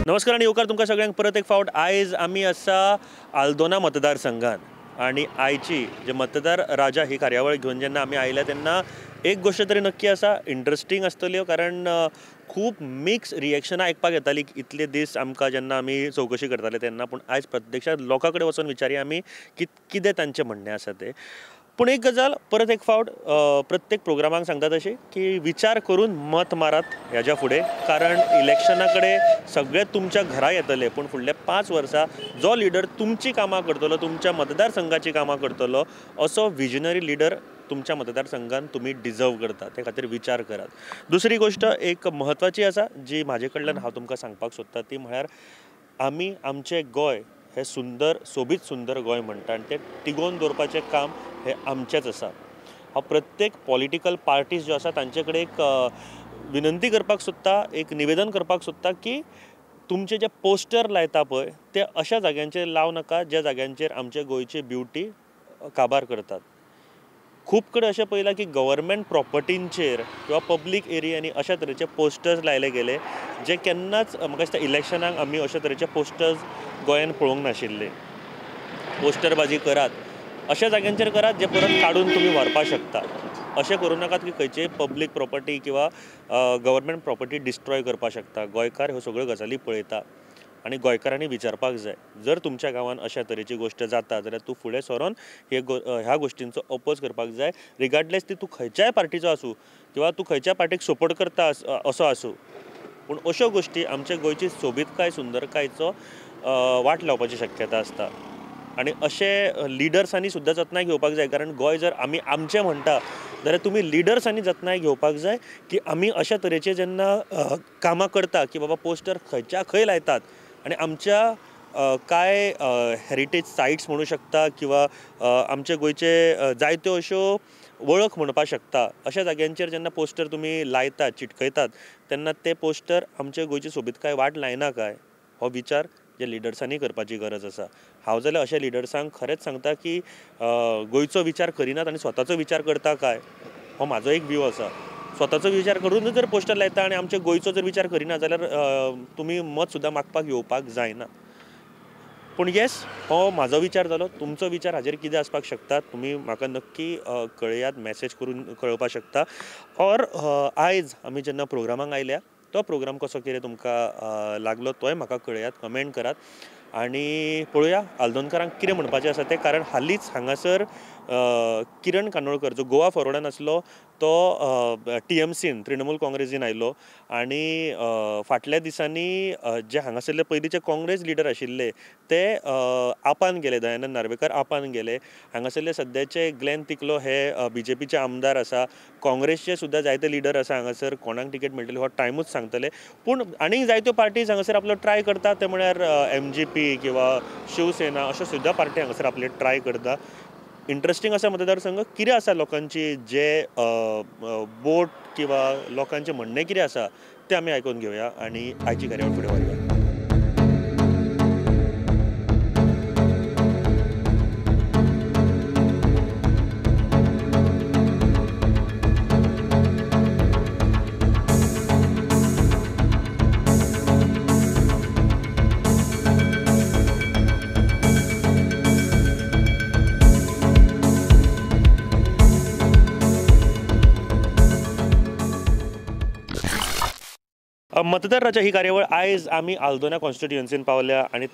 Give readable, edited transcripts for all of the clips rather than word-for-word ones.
नमस्कार आनी येवकार तुमकां सगळ्यांक परत एक फावट. आयज आमी आसा आल्दोना मतदारसंघान आनी आयची जे मतदार राजा ही कार्यावळ घेवन जेन्ना आमी आयल्या तेन्ना एक गोश्ट तरी नक्की आसा, इंट्रस्टींग आसतल्यो, कारण खूब मिक्स रिएक्शनां आयकपाक येताली इतले दीस आमकां जेन्ना आमी चवकशी करताले तेन्ना. पूण आयज प्रत्यक्षांत लोकां कडेन वचून विचारया आमी की कितें तांचें म्हणणें आसा तें. पूण एक गजाल परत एक फावट प्रत्येक प्रोग्रामाक सांगता तशी की विचार करून मत मारात ह्याच्या फुडें, कारण इलेक्शना कडेन सगळे तुमच्या घरा येतले, पूण फुडल्या 5 वर्सां जो लिडर तुमची कामां करतलो, तुमच्या मतदारसंघाची कामां करतलो, असो विजनरी लिडर तुमच्या मतदारसंघान तुमी डिजर्व करता, ते खातीर विचार करात. दुसरी गोश्ट एक म्हत्वाची आसा जी म्हाजे कडल्यान हांव तुमकां सांगपाक सोदता ती म्हळ्यार आमी आमचें गोंय हे सुंदर सोबीत सुंदर गोंय म्हणटा आनी तें तिगोवन दवरपाचें काम हें आमचेंच आसा. हांव प्रत्येक पॉलिटिकल पार्टीज ज्यो आसा तांचे कडेन एक विनंती करपाक सोदता, एक निवेदन करपाक सोदता की तुमचे जे पोस्टर लायता पळय ते अशा जाग्यांचेर लावं नाका ज्या जाग्यांचेर आमचे गोंयची ब्युटी काबार करतात. खूब कडेन अशें पळयलां की गव्हर्मेंट प्रॉपर्टींचेर किंवा पब्लीक एरियांनी अशा तरेचे पोस्टर्स लायले गेले जे केन्नाच म्हाका दिसता इलेक्शनाक आमी अशा तरेचे पोस्टर्स गोंयान पळोवंक नाशिल्ले. पोस्टरबाजी करात, अशा जाग्यांचेर करात जे परत काडून तुमी व्हरपाक शकता. अशें करूं नाकात की खंयचीय पब्लीक प्रॉपर्टी किंवा गव्हर्मेंट प्रॉपर्टी डिस्ट्रॉय करपाक शकता. गोंयकार ह्यो सगळ्यो गजाली पळयता आनी गोंयकारांनी विचारपाक जाय, जर तुमच्या गांवांत अशा तरेची गोश्ट जाता जाल्यार तूं फुडें सरोन हे ह्या गोश्टींचो अपोज करपाक जाय, रिगार्डलेस ती तूं खंयच्याय पार्टीचो आसूं किंवा तूं खंयच्याय पार्टीक सपोर्ट करता असो आसूं, पूण अश्यो गोश्टी आमच्या गोंयची सोबीतकाय सुंदरकायचो वाट लावपाची शक्यता आसता. आनी अशे लिडर्सांनी सुद्दां जतनाय घेवपाक जाय, कारण गोंय जर आमी आमचें म्हणटा जाल्यार तुमी लिडर्सांनी जतनाय घेवपाक जाय की आमी अशा तरेचे जेन्ना कामां करता की बाबा पोस्टर खंयच्या खंय लायतात आनी आमच्या कांय हेरिटेज सायट्स म्हणू शकता किंवा आमचे गोंयचे जायत्यो अश्यो वळख म्हणपाक शकता, अशा जाग्यांचेर जेन्ना पोस्टर तुमी लायतात चिटकयतात तेन्ना ते पोस्टर आमचे गोंयची सोबीतकाय वाट लायना काय हो विचार जे लिडर्सांनी करपाची गरज आसा. हांव जाल्यार अशा लिडर्सांक खरेंच सांगता की गोंयचो विचार करिनात आनी स्वताचो विचार करता काय हो म्हाजो एक व्यू आसा. स्वताचो विचार करूनच जर पोस्टर लायता आनी आमच्या गोंयचो जर विचार करिना जाल्यार तुमी मत सुद्दां मागपाक येवपाक जायना. पूण येस, हो म्हाजो विचार जालो, तुमचो विचार हाजेर कितें आसपाक शकता तुमी म्हाका नक्की कळयात, मॅसेज करून कळोवपाक शकता. ऑर आयज आमी जेन्ना प्रोग्रामाक आयल्या तो प्रोग्राम कसो कितें तुमकां लागलो तोय म्हाका कळयात, कमेंट करात आनी पळोवया आल्दोनकारांक कितें म्हणपाचें आसा तें. कारण हालींच हांगासर किरण कानोळकर जो गोवा फॉरवर्डान आसलो तो टीएमसीन तृणमूल काँग्रेसीन आयलो आनी फाटल्या दिसांनी जे हांगासरले पयलींचे काँग्रेस लिडर आशिल्ले ते आपान गेले, दयानंद नार्वेकर आपान गेले. हांगासरले सद्याचे ग्लॅन तिकलो हे बीजेपीचे आमदार आसा, काँग्रेसचे सुद्दां जायते लिडर आसा हांगासर, कोणाक तिकेट मेळटली हो टायमूच सांगतले. पूण आनीक जायत्यो पार्टीज हांगासर आपलो ट्राय करता, ते म्हळ्यार एमजीपी किंवा शिवसेना अश्यो सुद्दां पार्टी हांगासर आपले ट्राय करता. इंट्रस्टींग आसा मतदारसंघ, कितें आसा लोकांची जे बोट किंवा लोकांचें म्हणणें कितें आसा तें आमी आयकून घेवया आनी आयची कार्यावळ फुडें व्हरुया. मतदार राजा ही कार्यावळ आयज आमी आल्दोना कॉन्स्टिट्युएन्सीन पावल्या आनी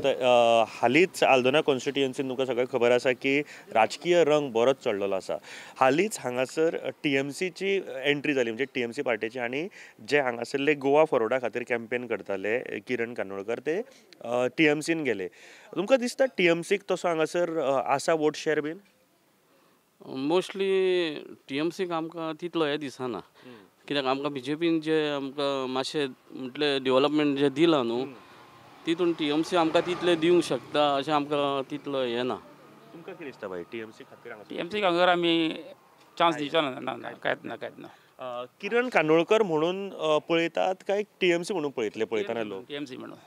हालींच आल्दोना कॉन्स्टिट्युएन्सीन तुमकां सगळ्यांक खबर आसा की राजकीय रंग बरोच चडलेलो आसा. हालींच हांगासर टीएमसीची एंट्री जाली, म्हणजे टीएमसी पार्टीची, आनी जे हांगासरले गोवा फॉरवर्डा खातीर कॅम्पेन करताले किरण कानोळकर ते टीएमसीन गेले. तुमकां दिसता टीएमसीक तसो हांगासर आसा वोट शेर बीन? मोस्टली टीएमसीक आमकां तितलो हें दिसना, कित्याक आमकां बीजेपीन जे आमकां मातशें म्हटलें डेवलपमेंट जें दिलां न्हू तितून टीएमसी आमकां तितलें दिवंक शकता अशें आमकां तितलो हें ना. तुमकां कितें दिसता भाई टीएमसी खातीर? टीएमसी हांगासर आमी चान्स दिवचो ना, ना कांयच ना, कांयच ना. किरण कानोळकर म्हणून पळयतात काय टीएमसी म्हणून पळयतले पळयतना लोक? टीएमसी म्हणून.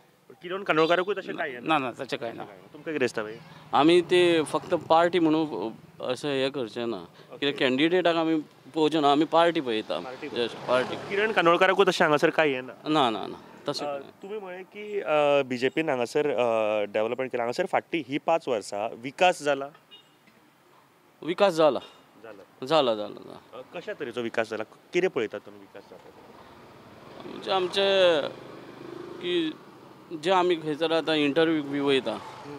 किरण कानोळकाराकूय तशें कांय ना? ना, तशें कांय ना. तुमकां कितें दिसता भाई? आमी ते फक्त पार्टी म्हणून अशें हें करचें ना, कित्याक कॅन्डिडेटाक आमी पळोवचें ना, आमी पार्टी पळयता, जस्ट पार्टी. किरण कानोळकाराकूय तशें हांगासर कांय येना? ना ना ना, तशें तुमी म्हळें की बीजेपीन हांगासर डेवलपमेंट केलां, हांगासर फाटीं ही 5 वर्सां विकास जाला? विकास जाला जाला जाला. कशा तरेचो विकास जाला, कितें पळयतात तुमी विकास जाला? म्हणजे आमचे की जे आमी खंयसर आतां इंटरव्यू बी वयता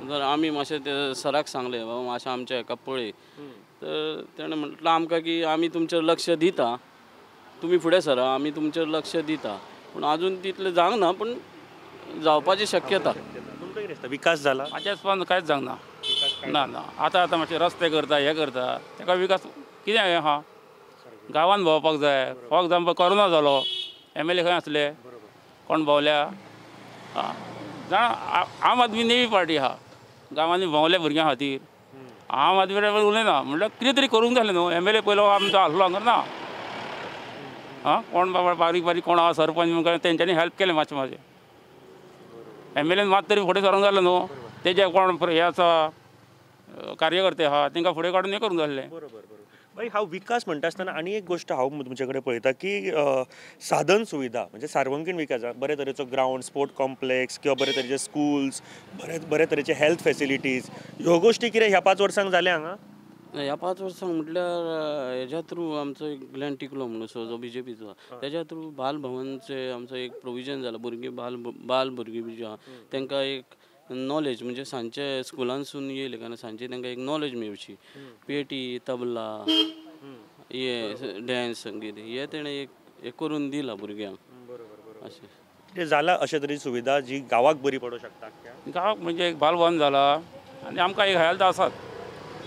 जर आमी मातशें ते सराक सांगलें बाबा मातशें आमच्या हेका पळय, तर तेणें म्हटलां आमकां की आमी तुमचेर लक्ष दिता, तुमी फुडें सरा, आमी तुमचेर लक्ष दिता. पूण आजून तितलें जावंक ना, पूण जावपाची शक्यता. तुमकां कितें दिसता विकास जाला? म्हाज्या हिसपान कांयच जावंक ना. ना ना, आतां आतां मातशें रस्ते करता, हें करता, ताका विकास कितें आहा? गांवांत भोंवपाक जाय. फॉर एग्जाम्पल कोरोना जालो, एम एल ए खंय आसले, कोण भोंवल्या? जाणा, आम आदमी नेवी पार्टी आहा, गांवांनी भोंवल्या भुरग्यां खातीर. आम आदमी उलयना म्हणल्यार कितें तरी करूंक जाय न्हू. एम एल ए पयलो आमचो आसलो हांगा ना, आं कोण बाबा बारीक बारीक कोण आहा सरपंच म्हण तेंच्यांनी हेल्प केलें मातशें मातशें. एम एल एन मात तरी फुडें सरोंक जालें न्हू, तेजे कोण हे आसा कार्यकर्ते आहा तेंकां फुडें काडून हें करूंक जाल्लें. बरोबर बरोबर. बाई, हांव विकास म्हणटा आसतना आनी एक गोश्ट हांव तुमचे कडेन पळयता की साधन सुविधा म्हणजे सार्वंगीण विकास, बरे तरेचो ग्रावंड, स्पोर्ट कॉम्प्लेक्स किंवा बरे तरेचे स्कूल्स, बरे तरेचे हेल्थ फेसिलिटीज, ह्यो गोश्टी कितें ह्या 5 वर्सांक जाल्या हांगा? ह्या 5 वर्सांक म्हटल्यार हेज्या थ्रू आमचो एक ग्लॅन टिकलो म्हणून जो बीजेपीचो, तेज्या थ्रू बाल भवनचे आमचो एक प्रोविजन जाला. भुरगीं बाल भुरगीं बी जी आहा तेंकां एक नॉलेज, म्हणजे सांजचे स्कुलांसून येयले कारण सांजचे तांकां एक नॉलेज मेळची, पेटी, तबला, हे डॅन्स, संगीत हे तेणें एक हें करून दिलां भुरग्यांक. अशें कितें जाला अशे तरेची सुविधा जी गांवाक बरी पडूंक शकता? गांवाक म्हणजे एक बालभवन जाला आनी आमकां एक हेल्थ आसात,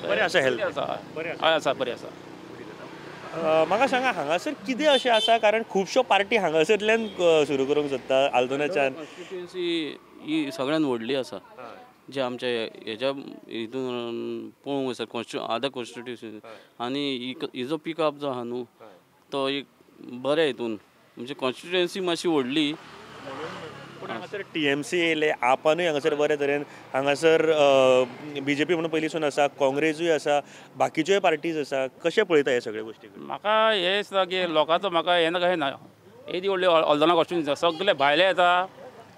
बरें आसा, हेल्थ आसा, बरें आसा, बरें आसा. म्हाका सांगा हांगासर कितें अशें आसा, कारण खुबश्यो पार्टी हांगासरल्यान सुरू करूंक सोदता आल्दोनाच्यान. कॉन्स्टिट्युएन्सी ही सगळ्यान व्हडली आसा जे आमच्या हेज्या हितून पळोवंक वचत आदर कॉन्स्टिट्युएन्सी, आनी हिजो पिकअप जो आहा न्हू तो एक बऱ्या हितून, म्हणजे कॉन्स्टिट्युएन्सी मातशी व्हडली. पूण हांगासर टी एम सी येयले, आपानूय हांगासर बरे तरेन, हांगासर बी जे पी म्हणून पयलींसून आसा, काँग्रेसूय आसा, बाकीच्योय पार्टीज आसा, कशें पळयता हे सगळे गोश्टी? म्हाका हें दिसता की लोकांचो म्हाका हें ना कहें ना, येदी व्हडली ऑल्दोना कॉन्स्टिट्युएन्सी सगळे भायले येता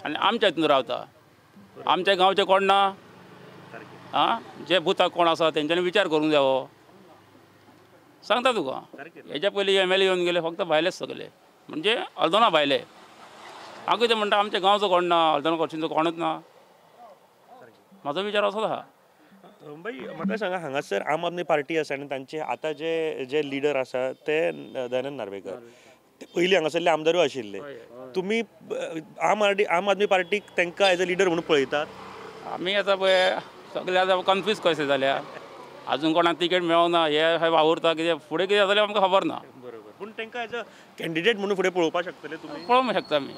आनी आमच्या हितून रावता, आमच्या गांवचे कोण ना, आं जे बुथाक कोण आसा तेंच्यांनी विचार करूंक जावो. सांगता तुका, हेज्या पयलीं एम एल ए येवन गेले फक्त भायलेच सगळे, म्हणजे ऑल्दोना भायले. हांव कितें म्हणटा, आमच्या गांवचो कोण ना, ऑल्दोना कॉन्स्टिट्युएन्सीचो कोणूच ना, म्हाजो विचार असोच आहा. बाई, म्हाका सांगा हांगासर आम आदमी पार्टी आसा आनी तांचे आतां जे जे लिडर आसा ते दयानंद नार्वेकर, ते पयलीं हांगासरले आमदारूय आशिल्ले. तुमी आम आदमी पार्टीक तांकां एज अ लिडर म्हणून पळयतात? आमी आतां पळय सगळे आतां कन्फ्यूज कशे जाल्या, आजून कोणाक तिकेट मेळना, हे वावुरता कितें फुडें कितें जातलें आमकां खबर ना. बरोबर, पूण तांकां एज अ कॅन्डिडेट म्हणून फुडें पळोवपाक शकतले तुमी? पळोवंक शकता आमी,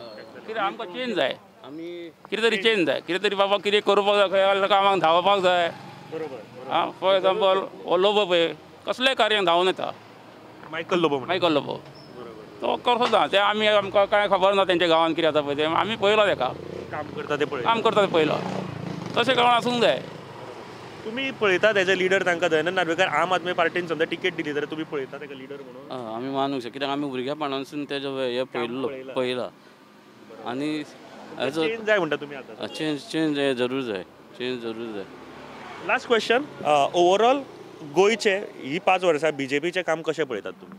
कित्याक आमकां चेंज जाय, आमी कितें तरी चेंज जाय, कितें तरी बाबा कितें करपाक जाय, कामाक धांवपाक जाय. बरोबर. आं फॉर एग्जाम्पल हो लोबो पळय कसलेय कार्यांक धांवून येता, मायकल लोबो, मायकल लोबो तो करसो ना, ते आमी आमकां कांय खबर ना तेंच्या गांवांत कितें जाता पळय तें, आमी पळयलो तेका काम करता ते पळय, काम करता तें पळयलो, तशें कोण आसूंक जाय. तुमी पळयतात एज अ लिडर तांकां दयानंद नार्वेकर आम आदमी पार्टीन समजा तिकेट दिली जाल्यार तुमी पळयतात ताका लिडर म्हणून? आमी मानूंक शकता, कित्याक आमी भुरग्यापणासून तेजो हें पळयल्लो, पळयला आनी चेंज जाय म्हणटा तुमी आतां? चेंज चेंज जरूर जाय, चेंज जरूर जाय. लास्ट क्वेश्चन, ओवरऑल गोंयचे ही 5 वर्सां बीजेपीचें काम कशें पळयतात तुमी?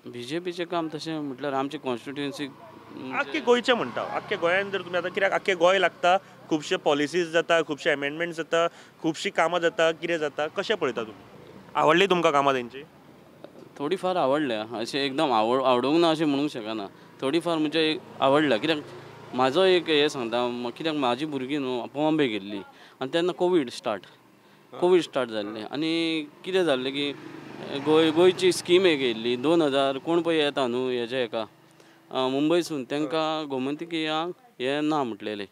बीजेपीचें काम तशें म्हटल्यार आमचे कॉन्स्टिट्युएन्सी आख्खे गोंयचें म्हणटा, आख्खे गोंयान जर तुमी आतां कित्याक आख्खे गोंय लागता, खुबशे पॉलिसीज जाता, खुबशे एमेंडमेंट्स जाता, खुबशीं कामां जाता, कितें जाता, कशें पळयता तुमी? आवडली तुमकां कामां तेंची? थोडी फार आवडल्या, अशें एकदम आवडूंक ना अशें म्हणूंक शकना, थोडी फार म्हणजे आवडल्या. कित्याक म्हाजो एक हें सांगता, कित्याक म्हाजी भुरगीं न्हू बॉम्बे गेल्ली आनी तेन्ना कोवीड स्टार्ट जाल्लें आनी कितें जाल्लें की गोंयची स्कीम एक येयल्ली 2000 कोण पळय येता न्हू हेजे हेका मुंबयसून तांकां गोमंतकीयांक हें ना म्हटलेलें,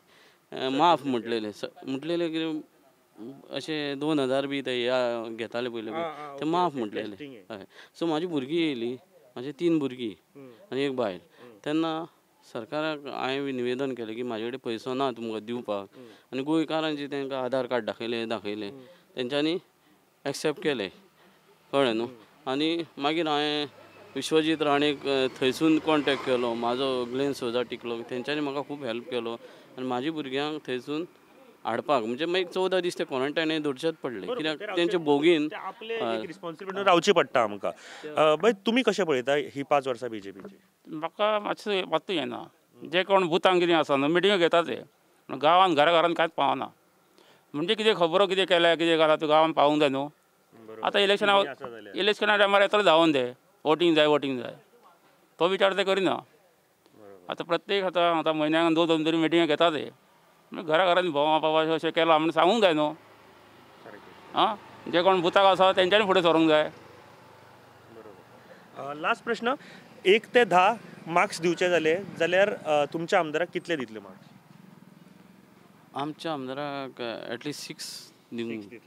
माफ म्हटलेलें, म्हटलेलें कितें अशें 2000 बी ते हे घेताले पयलीं ते माफ म्हटलेले. हय, सो म्हाजी भुरगीं येयली, म्हाजी 3 भुरगीं आनी एक बायल. तेन्ना सरकाराक हांवें निवेदन केलें की म्हाजे कडेन पयसो ना तुमकां दिवपाक, आनी गोंयकारांचे तांकां आधार कार्ड दाखयलें दाखयलें तेंच्यांनी एक्सेप्ट केलें, कळ्ळें न्हू. आनी मागीर हांवें विश्वजीत राणेक थंयसून कॉन्टेक्ट केलो, म्हाजो ग्लेन सोजा टिकलो, तेंच्यांनी म्हाका खूब हेल्प केलो आनी म्हाज्या भुरग्यांक थंयसून हाडपाक म्हणजे मागीर 14 दीस ते क्वॉरंटायन दवरचेच पडले, कित्याक तेंचे बोगीन रिस्पॉन्सिबिलिटी रावची पडटा आमकां. बाय तुमी कशें पळयता ही 5 वर्सां बीजेपीची? म्हाका मातशें मात्तूय येना, जे कोण बुथांक कितें आसा न्हू मिटिंग्यो घेता ते, गांवांत घरा घरान कांयच पावना, म्हणजे कितें खबरो कितें केल्या कितें घाला तूं गांवांत पावूंक जाय न्हू. आतां इलेक्शना इलेक्शना टायमार येतलो धांवोन ते वोटींग जाय वोटींग जाय, तो विचार ते करिना. आतां प्रत्येक आतां आतां म्हयन्याक 2 2 तरी मिटिंग्यो घेता ते, घरा घरान भोंवा बाबा अशें केलां म्हूण सांगूंक जाय न्हू. आं, जे कोण बुथाक आसा तेंच्यांनी फुडें सरूंक जाय. लास्ट प्रश्न, 1 ते 10 मार्क्स दिवचे जाले जाल्यार तुमच्या आमदाराक कितले दितले मार्क्स? आमच्या आमदाराक एटलिस्ट 6 दिवंक.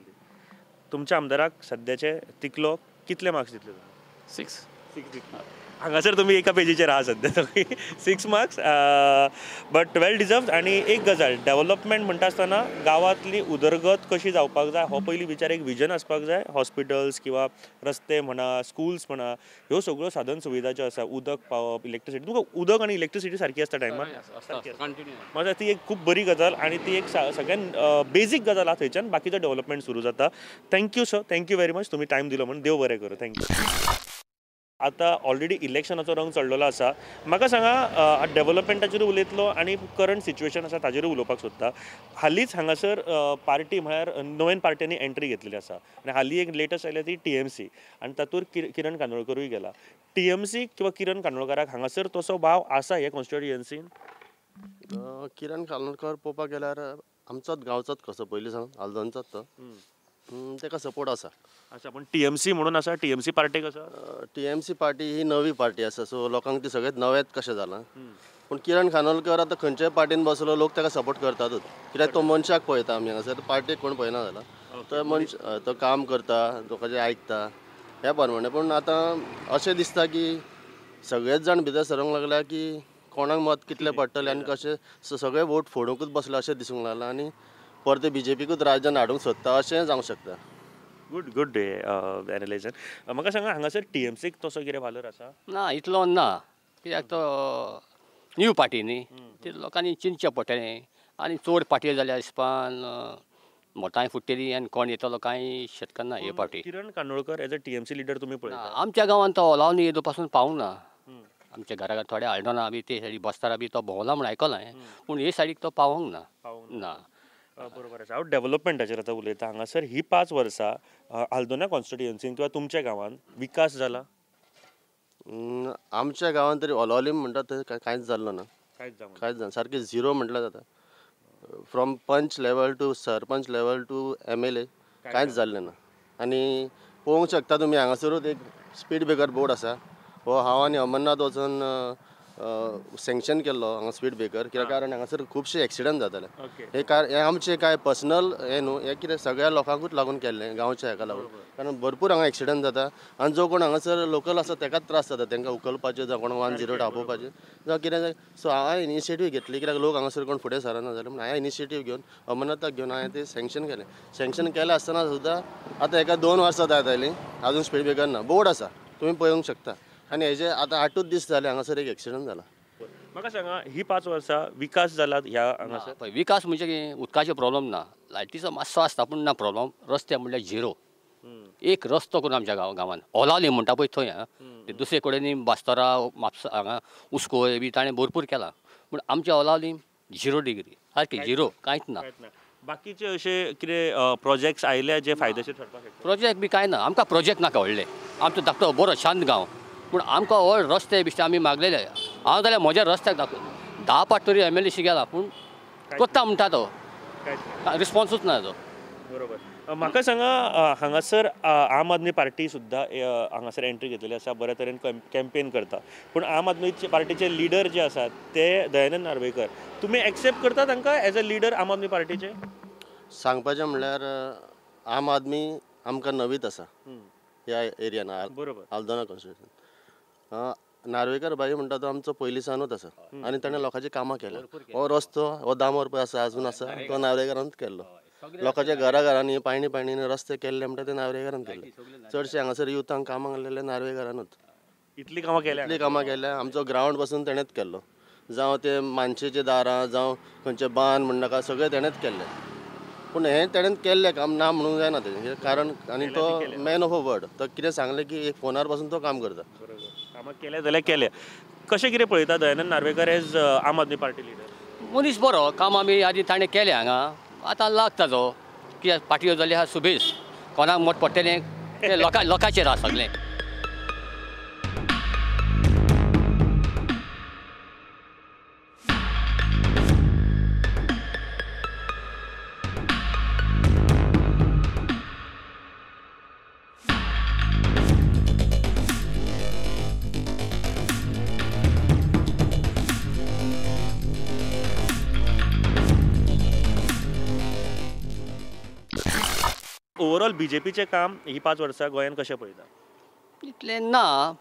तुमच्या आमदाराक सद्याचे तिकलो कितले मार्क्स दितले? 6. 6 दितले. हांगासर तुमी एका पेजीचेर आहा सद्या, 6 मार्क्स, बट वेल डिजर्व. आनी एक गजाल, डेवलपमेंट म्हणटा आसतना गांवांतली उदरगत कशी जावपाक जाय हो पयलीं विचार, एक विजन आसपाक जाय. हॉस्पिटल्स किंवा रस्ते म्हणा, स्कुल्स म्हणा, ह्यो सगळ्यो साधन सुविधा ज्यो आसा, उदक पावप, इलेक्ट्रिसिटी, तुमकां उदक आनी इलेक्ट्रिसिटी सारकी आसता टायमार, म्हाका ती एक खूब बरी गजाल आनी ती एक सगळ्यान बेजीक गजाल आहा, थंयच्यान बाकीचो डेवलपमेंट सुरू जाता. Thank you sir, thank you very much, तुमी टायम दिलो म्हूण, देव बरें करूं, thank you. आतां ऑलरेडी इलेक्शनाचो रंग चडलेलो आसा, म्हाका सांगा डेवलपमेंटाचेर उलयतलो आनी करंट सिच्युएशन आसा ताजेरूय उलोवपाक सोदता. हालींच हांगासर पार्टी म्हळ्यार नव्यान पार्ट्यांनी एंट्री घेतलेली आसा आनी हालीं एक लेटस्ट आयल्या ती TMC आनी तातूंत किरण कांदोळकरूय गेला. TMC किंवा किरण कांदोळकराक हांगासर तसो वाव आसा हे कॉन्स्टिट्युएन्सीन? किरण कांदोळकर पळोवपाक गेल्यार आमचोच गांवचोच कसो पयलीं सावन आल्दोनचोच तो, ताका सपोर्ट आसा. आसा, पूण TMC म्हणून आसा, TMC पार्टीक आसा? TMC party ही नवी पार्टी आसा, सो लोकांक ती सगळेंच नवेंच कशें जालां. पूण किरण खानोलकर आतां खंयच्याय पार्टीन बसलो लोक ताका सपोर्ट करतातूच, कित्याक तो मनशाक पळयता. आमी हांगासर पार्टीक कोण पळयना जाला, तो मनश तो काम करता, लोकांचें आयकता ह्या प्रमाणे. पूण आतां अशें दिसता की सगळेच जाण भितर सरूंक लागल्या की कोणाक मत कितलें पडटलें आनी कशें, सगळे वोट फोडूंकूच बसले अशें दिसूंक लागलां आनी परते बीजेपीकूच राज्यान हाडूंक सोदता अशें जावंक शकता. गुड गुड एनालायझन. म्हाका सांगा हांगासर TMCक तसो कितें वालोर आसा? ना, इतलो ना, कित्याक तो न्यू पार्टी न्ही, ते लोकांनी चिंतचें पडटलें आनी चड पार्टी जाल्यार हिसपान मतांय फुट्टली आनी कोण येतलो कांय शेतकार हे party. Kiran Kandolkar as a TMC leader तुमी पळयता? आमच्या गांवांत तो ओलावनी येदो पासून पावूंक ना. आमच्या घरा थोडे आल्डोना बी ते सायडीक बसतारा बी तो भोंवला म्हूण आयकलां हांवें, पूण हे सायडीक तो पावोंक ना. ना, बरोबर आसा. हांव डेवलपमेंटाचेर आतां उलयता. हांगासर ही 5 वर्सां आल्दोना कॉन्स्टिट्युएन्सीन किंवा तुमच्या गांवांत विकास जाला? आमच्या गांवांत तरी ओलोलीम म्हणटा थंय कांयच जाल्लो ना, कांयच जालें, सारकें झिरो म्हटल्यार जाता. From panch level to sarpanch level to MLA कांयच जाल्लें ना. आनी पळोवंक शकता तुमी हांगासरूच एक स्पीड ब्रेकर बोर्ड आसा, हो हांव आनी अमरनाथ वचून सँक्शन केल्लो हांगा स्पीड ब्रेकर, कित्याक कारण हांगासर खुबशे एक्सिडंट जाताले. हे हे आमचें कांय पर्सनल हें न्हू, हें कितें सगळ्या लोकांकूच लागून केल्लें, गांवच्या हेका लागून, कारण भरपूर हांगा एक्सिडंट जाता आनी जो कोण हांगासर लोकल आसा ताकाच त्रास जाता, तांकां उखलपाचें जावं कोण 108 आपोवपाचें जावं कितें. सो हांवें इनिशिएटीव घेतली, कित्याक लोक हांगासर कोण फुडें सरना जाले म्हूण हांवें इनिशिएटीव घेवन अमरनाथाक घेवन हांवें तें सँक्शन केलें. सँक्शन केलें आसतना सुद्दां आतां एका 2 वर्सां जायत आयलीं, आजून स्पीड ब्रेकर ना, बोर्ड आसा, तुमी पळोवंक शकता. आनी हेजे आतां 8 दीस जाले हांगासर एक एक्सिडंट जाला. म्हाका सांगा ही 5 वर्सां विकास जाला ह्या हांगासर? पळय विकास म्हणजे कितें, उदकाचो प्रॉब्लम ना, लायटीचो मातसो आसता पूण ना प्रॉब्लम. रस्ते म्हणल्यार झिरो, एक रस्तो करून आमच्या गांवांत ओलावली म्हणटा पळय थंय, ते दुसरे कडेन बास्तोरा म्हापसा हांगा उस्कोय बी ताणें भरपूर केला, पूण आमच्या ओलावली 0 डिग्री, सारकें झिरो, कांयच ना. बाकीचे अशे कितें प्रोजेक्ट्स आयल्या जे फायदेशीर ठरपाक शकता? प्रोजेक्ट बी कांय ना, आमकां प्रोजेक्ट नाका व्हडले, आमचो धाकटो बरो शांत गांव, पूण आमकां व्हड रस्ते बिस्ते आमी मागलेले. हांव जाल्यार म्हज्या रस्त्याक दाखय 10 पाट तरी MLA गेला, पूण कोत्ता म्हणटा तो रिस्पॉन्सूच ना तो. बरोबर. म्हाका सांगा हांगासर आम आदमी पार्टी सुद्दां हांगासर एंट्री घेतलेली आसा, बऱ्या तरेन कॅम्पेन करता, पूण आम आदमी पार्टीचे लिडर जे आसात ते दयानंद नार्वेकर, तुमी एक्सेप्ट करता तांकां एज अ लिडर आम आदमी पार्टीचे? सांगपाचें म्हणल्यार आम आदमी आमकां नवीच आसा ह्या एरियान, बरोबर, आल्दोना कॉन्स्टिट्युएन्सीन. नार्वेकर भाई म्हणटा तो आमचो पयलीं सावनूच आसा आनी ताणें लोकांची कामां केल्या. हो रस्तो हो दामोर पळय आसा, आजून आसा, तो नार्वेकरानूच केल्लो. लोकांच्या घरा घरांनी पायणी पायणीन रस्ते केल्ले म्हणटा ते नार्वेकरान केल्ले. चडशे हांगासर युथांक कामाक आसलेले नार्वेकरानूच. इतली कामां केल्या, इतली कामां केल्या. आमचो ग्रावंड पासून तेणेच केल्लो, जावं ते मानशेचे दारां जावं खंयचे बांद म्हणनाका सगळें तेणेच केल्लें. पूण हें तेणेन केल्लें काम ना म्हणूंक जायना तेजें, कारण आनी तो मॅन ऑफ अ वर्ड, तो कितें सांगलें की एक फोनार पासून तो काम करता. बरोबर, कामां केल्या जाल्यार केल्या. कशें कितें पळयता Dayanand Narvekar as Aam Aadmi Party leader? मनीस बरो, कामां बी आदी ताणें केलें हांगा, आतां लाग ताजो कित्याक पाटयो जाल्ली आहा सुबेज, कोणाक मत पडटलें तें लोकां लोकांचेर आहा सगळें. ओवरऑल बीजेपीचें काम ही 5 वर्सां गोंयांत कशें पळयता? इतलें ना,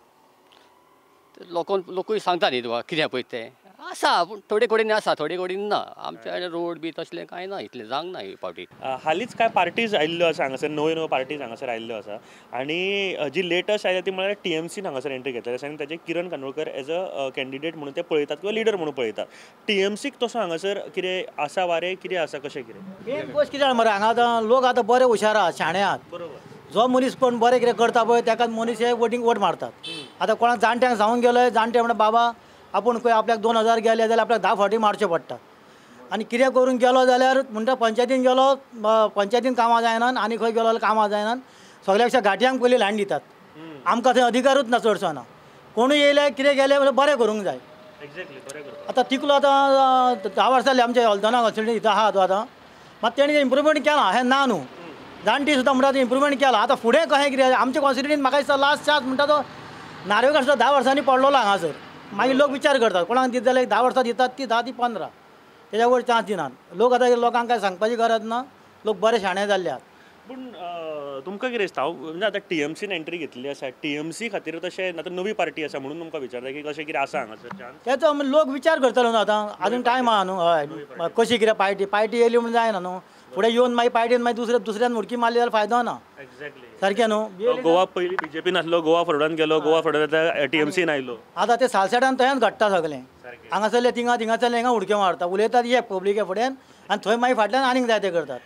लोक लोकूय सांगता न्ही तुका कितें पळय तें आसा, पूण थोडे कडेन आसा थोडे कडेन ना. आमच्या रोड बी तसलें कांय ना, इतलें जावंक ना ही फावटी. हालींच कांय पार्टीज आयिल्ल्यो आसा हांगासर, नव्यो नव्यो पार्टीज हांगासर आयिल्ल्यो आसा आनी जी लेटस्ट आयल्या ती म्हळ्यार टीएमसीन हांगासर एंट्री घेतली आसा आनी ताचे Kiran Kandolkar as a candidate म्हणून ते पळयतात किंवा लिडर म्हणून पळयतात. टीएमसीक तसो हांगासर कितें आसा वारें कितें आसा कशें कितें? मेन गोश्ट कितें मरे, हांगा आतां लोक आतां बरे हुशार आहात, शाणे आहात. बरोबर, जो मनीस कोण बरें कितें करता पळय ताका मनीस हे वोटींग वोट मारतात. आतां कोणाक जाणट्यांक सांगून गेले, जाणटे म्हणटा बाबा आपूण खंय आपल्याक 2000 गेले जाल्यार आपल्याक 10 फावटी मारचें पडटा. आनी कितें करून गेलो जाल्यार म्हणटा पंचायतीन गेलो, पंचायतीन कामां जायनात, आनी खंय गेलो जाल्यार कामां जायनात. सगळ्या पेक्षा घाटयांक पयलीं लायन दितात, आमकां थंय अधिकारूच ना चडसो ना. कोणूय येयले कितें गेले म्हणल्यार बरें करूंक जाय. आतां तिकलो आतां 10 वर्सां जालीं आमच्या हल्दोना कॉन्स्टिट्युएन्सी इथं आहा तो आतां, मात तेणें इम्प्रुवमेंट केलां हें ना न्हू, जाणटी सुद्दां म्हणटा तें इम्प्रुवमेंट केलां. आतां फुडें कशें कितें आमच्या कॉन्स्टिट्युएन्सीन म्हाका दिसता लास्ट चान्स म्हणटा तो नार्वेकर सुद्दां 10 वर्सांनी पडलेलो हांगासर. मागीर लोक विचार करतात कोणाक दित जाल्यार 10 वर्सां दितात ती 10 ती 15, तेज्या वयर चान्स दिनात लोक. आतां लोकांक कांय सांगपाची गरज ना, लोक बरे शाणे जाल्ले आहात. पूण तुमकां कितें दिसता, हांव म्हणजे आतां टीएमसीन एंट्री घेतलेली आसा, टीएमसी खातीर तशें आतां नवी पार्टी आसा म्हणून तुमकां विचारता की कशें कितें आसा हांगासर चान्स? तेचो लोक विचार करतलो न्हू आतां, आजून टायम आहा न्हू. हय, कशी कितें पार्टी पार्टी येयली म्हणून जायना न्हू, फुडें येवन मागीर पार्टीन मागीर दुसऱ्यान उडकी मारली जाल्यार फायदो ना. एक्झॅक्टली सारकें न्हू. गोवा पयलीं बीजेपीन आसलो, गोवा फॉरवर्डान गेलो, गोवा फॉरवर्ड आतां टीएमसीन आयलो. आतां ते सालसेटान थंयच घडटा सगळें, हांगासरले थिंगा थिंगासरले हिंगा उडक्यो मारता, उलयतात एक पब्लिके फुडें आनी थंय मागीर फाटल्यान आनीक जाय ते करतात.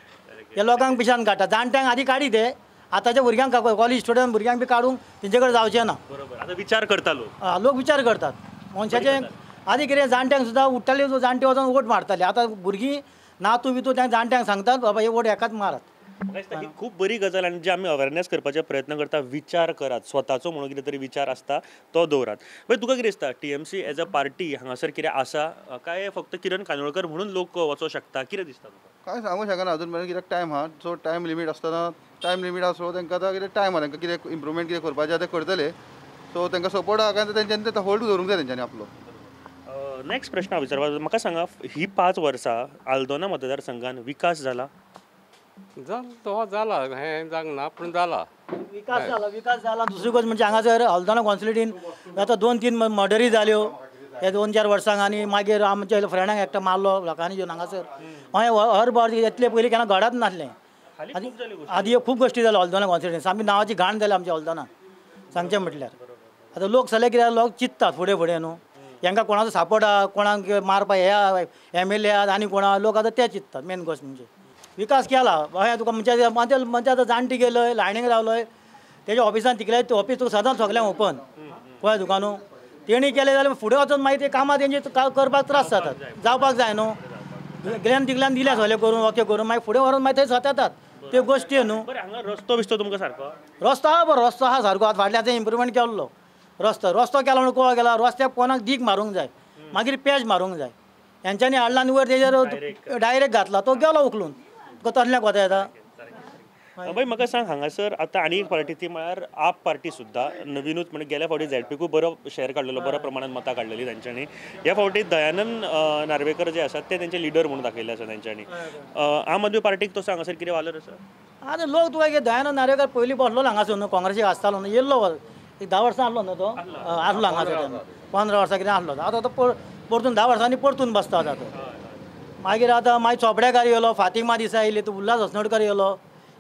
हे लोकांक पिशान काडटा, जाणट्यांक आदी काडी ते, आतांच्या भुरग्यांक कॉलेज स्टुडंट भुरग्यांक बी काडूंक तेंचे कडेन जावचें ना. बरोबर, आतां विचार करता लोक. लोक विचार करतात मनशाचे. आदी कितें जाणट्यांक सुद्दां उठ्ठाले, जाणटे वचोन वोट मारताले, आतां भुरगीं नातू बितू त्या जाणट्यांक सांगतात बाबा हे वोट एकाच मारात. म्हाका दिसता ही खूब बरी गजाल आनी जे आमी अवेरनेस करपाचे प्रयत्न करता, विचार करात स्वताचो म्हणून कितें तरी विचार आसता तो दवरात. मागीर तुका कितें दिसता टीएमसी एज अ पार्टी हांगासर कितें आसा काय फक्त किरण कांदोळकर म्हणून लोक वचोंक शकता, कितें दिसता तुका? कांय सांगूंक शकना अजून मेरेन, कित्याक टायम आहा, सो टायम लिमीट आसतना टायम लिमीट आसा, सो तांकां आतां कितें टायम आहा, तांकां कितें इम्प्रुवमेंट कितें करपाचें आहा तें करतले, सो तांकां सपोर्ट आहा काय तेंच्यांनी ते होल्ड दवरूंक जाय तेंच्यांनी आपलो. नेक्स्ट प्रश्न हांव विचारपाक, म्हाका सांगा ही 5 वर्सां आल्दोना मतदारसंघान विकास जाला? तो जाला, हें जावंक ना पूण जाला विकास जाला, विकास जाला. दुसरी गोश्ट म्हणजे हांगासर हल्दोना कॉन्स्टिट्युएन्सीन आतां 2-3 मर्डरी जाल्यो ह्या 2-4 वर्सांक, आनी मागीर आमच्या फ्रेंडांक एकटो मारलो लोकांनी येवन हांगासर. हय, हर बार येतले पयलीं केन्ना घडत नासलें, आदी खूब गोश्टी जाल्यो हल्दोना कॉन्स्टिट्युएन्सी, आमी नांवाची घाण जाली आमच्या हल्दोना सांगचें म्हटल्यार. आतां लोक सगळे कितें लोक चिंततात फुडें फुडें न्हू, हेंकां कोणाचो सपोर्ट आहा, कोणाक मारपाक हे एमएलए आहात आनी कोणा लोक आतां ते चिंततात. मेन गोश्ट म्हणजे विकास केला हय तुका, म्हणजे म्हणजे आतां जाणटी गेलय लायनीक रावलोय तेज्या ऑफिसान, तिकले ऑफिस तुका सदांच सगळ्यांक ओपन पळय तुका न्हू. तेणी केलें जाल्यार फुडें वचून मागीर ते कामां तेंची करपाक त्रास जातात, जावपाक जाय न्हू. गेल्यान तिकल्यान दिल्या सगळें करून ओके करून मागीर फुडें व्हरून मागीर थंय सतातात त्यो गोश्टी न्हू. रस्तो बिस्तो तुमकां सारको? रस्तो आहा बरो, रस्तो आहा सारको, आतां फाटल्यान आतां इम्प्रुवमेंट केल्लो रस्तो. रस्तो केलो म्हणून कळो गेला, रस्त्याक कोणाक दीक मारूंक जाय, मागीर पेज मारूंक जाय, हेंच्यांनी हाडला आनी वयर तेजेर डायरेक्ट घातला तो गेलो उखलून, तुका तसल्याक वता येता. बाय म्हाका सांग हांगासर आतां आनी एक पार्टी ती म्हळ्यार आप पार्टी सुद्दां नवीनूच, म्हणजे गेल्या फावटी झेडपीकूय बरो शेअर काडलेलो, बऱ्या प्रमाणान मतां काडलेली तांच्यांनी. ह्या फावटी दयानंद नार्वेकर जे आसात ते तेंचे लिडर म्हणून दाखयल्ले आसा तेंच्यांनी. आम आदमी पार्टीक तसो हांगासर कितें वालोर आसा? आतां लोक तुका कितें दयानंद नार्वेकर पयलीं बसलोलो हांगासर न्हू, काँग्रेसीक आसतालो न्हू, येयल्लो एक 10 वर्सां आसलो न्हू तो, आसलो हांगासर 15 वर्सां कितें आसलो. आतां तो परतून 10 वर्सांनी परतून बसता आतां तो. मागीर आतां मागीर चोपडेकार येयलो, फातिमा देसाय येयली, तूं उल्हास हसनोडकर येयलो,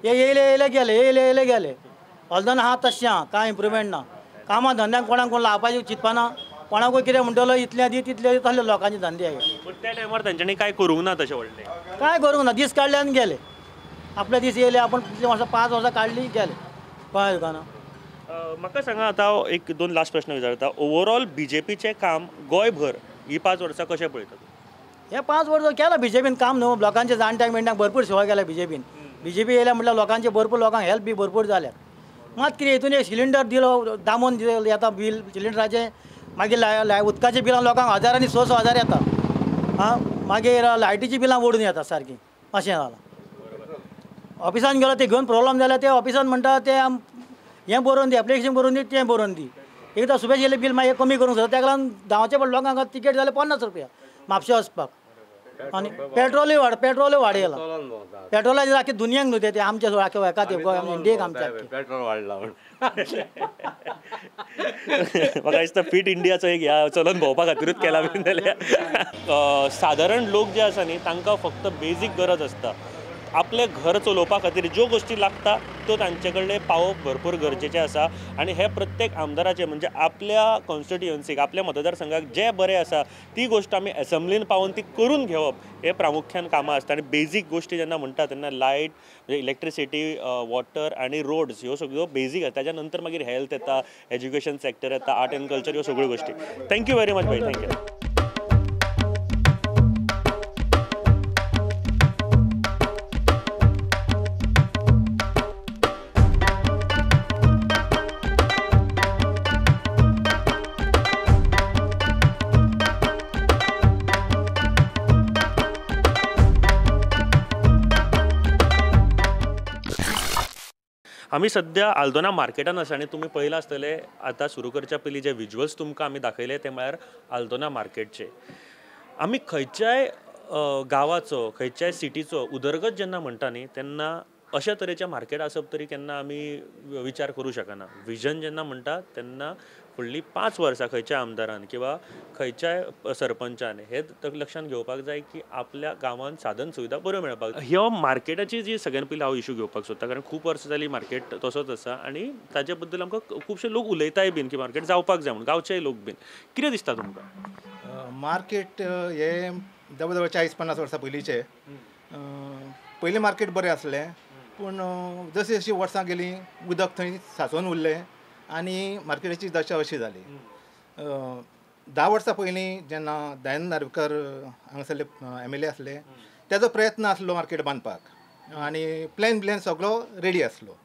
हे येयले येयले गेले, येयले येयले गेले. हल्दोना आहा तशें आहा, कांय इम्प्रुवमेंट ना. कामां धंद्यांक कोणाक कोण लावपाचें चिंतपाना, कोणाकूय कितें म्हणटलो इतलें दी तितलें दी, तसले लोकांचे धंदे हे. पूण त्या टायमार तेंच्यांनी कांय करूंक ना तशें व्हडलें, कांय करूंक ना, दीस काडले आनी गेले. आपले दीस येयले, आपूण कितलीं वर्सां 5 वर्सां काडली गेले. कळ्ळें तुका न्हू? म्हाका सांगा आतां हांव एक दोन लास्ट प्रश्न विचारता. ओवरऑल बीजेपीचें काम गोंयभर ही 5 वर्सां कशें पळयता तूं? हे 5 वर्सां केलां बीजेपीन काम न्हू, लोकांचे जाणट्यांक मेणट्यांक भरपूर सेवा केल्या बीजेपीन. बीजेपी येयल्या म्हटल्यार लोकांचे भरपूर लोकांक हेल्प बी भरपूर जाल्या. मात कितें हितून एक सिलिंडर दिलो दामोन दिलो येता बील सिलिंडराचें, मागीर उदकाचें बिलां लोकांक हजारांनी 6-6 हजार येता. आं, मागीर लायटीचीं बिलां ओडून येता सारकीं. अशें जालां. ऑफिसान गेलो ते घेवन प्रोब्लम जाल्यार ते ऑफिसान म्हणटा ते हें बरोवन दी, एप्लिकेशन बरोवन दी, तें बरोवन दी. एकदां सुबेज येयलें बील मागीर कमी करूंक सोदता, ताका लागून धांवचें पडलें लोकांक. तिकेट जालें 50 रुपया म्हापशें वचपाक. आनी पेट्रोलूय वाड, पेट्रोलूय वाडयलां. पेट्रोलाचेर आख्खे दुनियांक न्हू तें, आमच्या आख्खे हेका ते गोंय इंडियेक आमच्या पेट्रोल वाडला. म्हाका दिसता फिट इंडियाचो एक ह्या चलन भोंवपा खातीरूच केला बीन जाल्यार. सादारण लोक जे आसा न्ही तांकां फक्त बेजीक गरज आसता, आपलें घर चलोवपा खातीर ज्यो गोश्टी लागता त्यो तांचे कडले पावोवप भरपूर गरजेचें आसा. आनी हे प्रत्येक आमदाराचें म्हणजे आपल्या कॉन्स्टिट्युयन्सीक, आपल्या मतदारसंघाक जें बरें आसा ती गोश्ट आमी एसेंब्लीन पावोवन ती करून घेवप हे प्रामुख्यान कामां आसता. आनी बेजीक गोश्टी जेन्ना म्हणटा तेन्ना लायट म्हणजे इलेक्ट्रिसिटी, वॉटर आनी रोड्स ह्यो सगळ्यो बेजीक आसा. ताच्या नंतर मागीर हेल्थ येता, एज्युकेशन सेक्टर येता, आर्ट एंड कल्चर, ह्यो सगळ्यो गोश्टी. Thank you very much भाई, thank you. आमी सद्या आल्दोना मार्केटान आसा आनी तुमी पळयलां आसतलें आतां सुरू करच्या पयलीं जे विज्युअल्स तुमकां आमी दाखयले ते म्हळ्यार आल्दोना मार्केटचे. आमी खंयच्याय गांवाचो, खंयच्याय सिटीचो उदरगत जेन्ना म्हणटा न्ही तेन्ना अशा तरेचें मार्केट आसप तरी केन्ना आमी विचार करूं शकना. विजन जेन्ना म्हणटा तेन्ना फुडलीं 5 वर्सां खंयच्या आमदारान किंवा खंयच्याय सरपंचान हे लक्षांत घेवपाक जाय की आपल्या गांवांत साधन सुविधा बऱ्यो मेळपाक जाय. ह्यो मार्केटाची जी सगळ्यान पयलीं हांव इशू घेवपाक सोदता, कारण खूब वर्सां जालीं मार्केट तसोच आसा आनी ताचे बद्दल आमकां खुबशे लोक उलयताय बीन की मार्केट जावपाक जाय म्हणून, गांवचेय लोक बीन. कितें दिसता तुमकां? मार्केट हे जवळ जवळ 40-50 वर्सां पयलींचे. पयलीं मार्केट बरें आसलें, पूण जशीं जशीं वर्सां गेलीं उदक थंय सांचोवन उरलें आनी मार्केटाची दशा अशी जाली. 10 वर्सां पयलीं जेन्ना दयानंद नार्वेकर हांगासरले MLA आसले तेजो प्रयत्न आसलो मार्केट बांदपाक आनी प्लॅन ब्लॅन सगळो रेडी आसलो.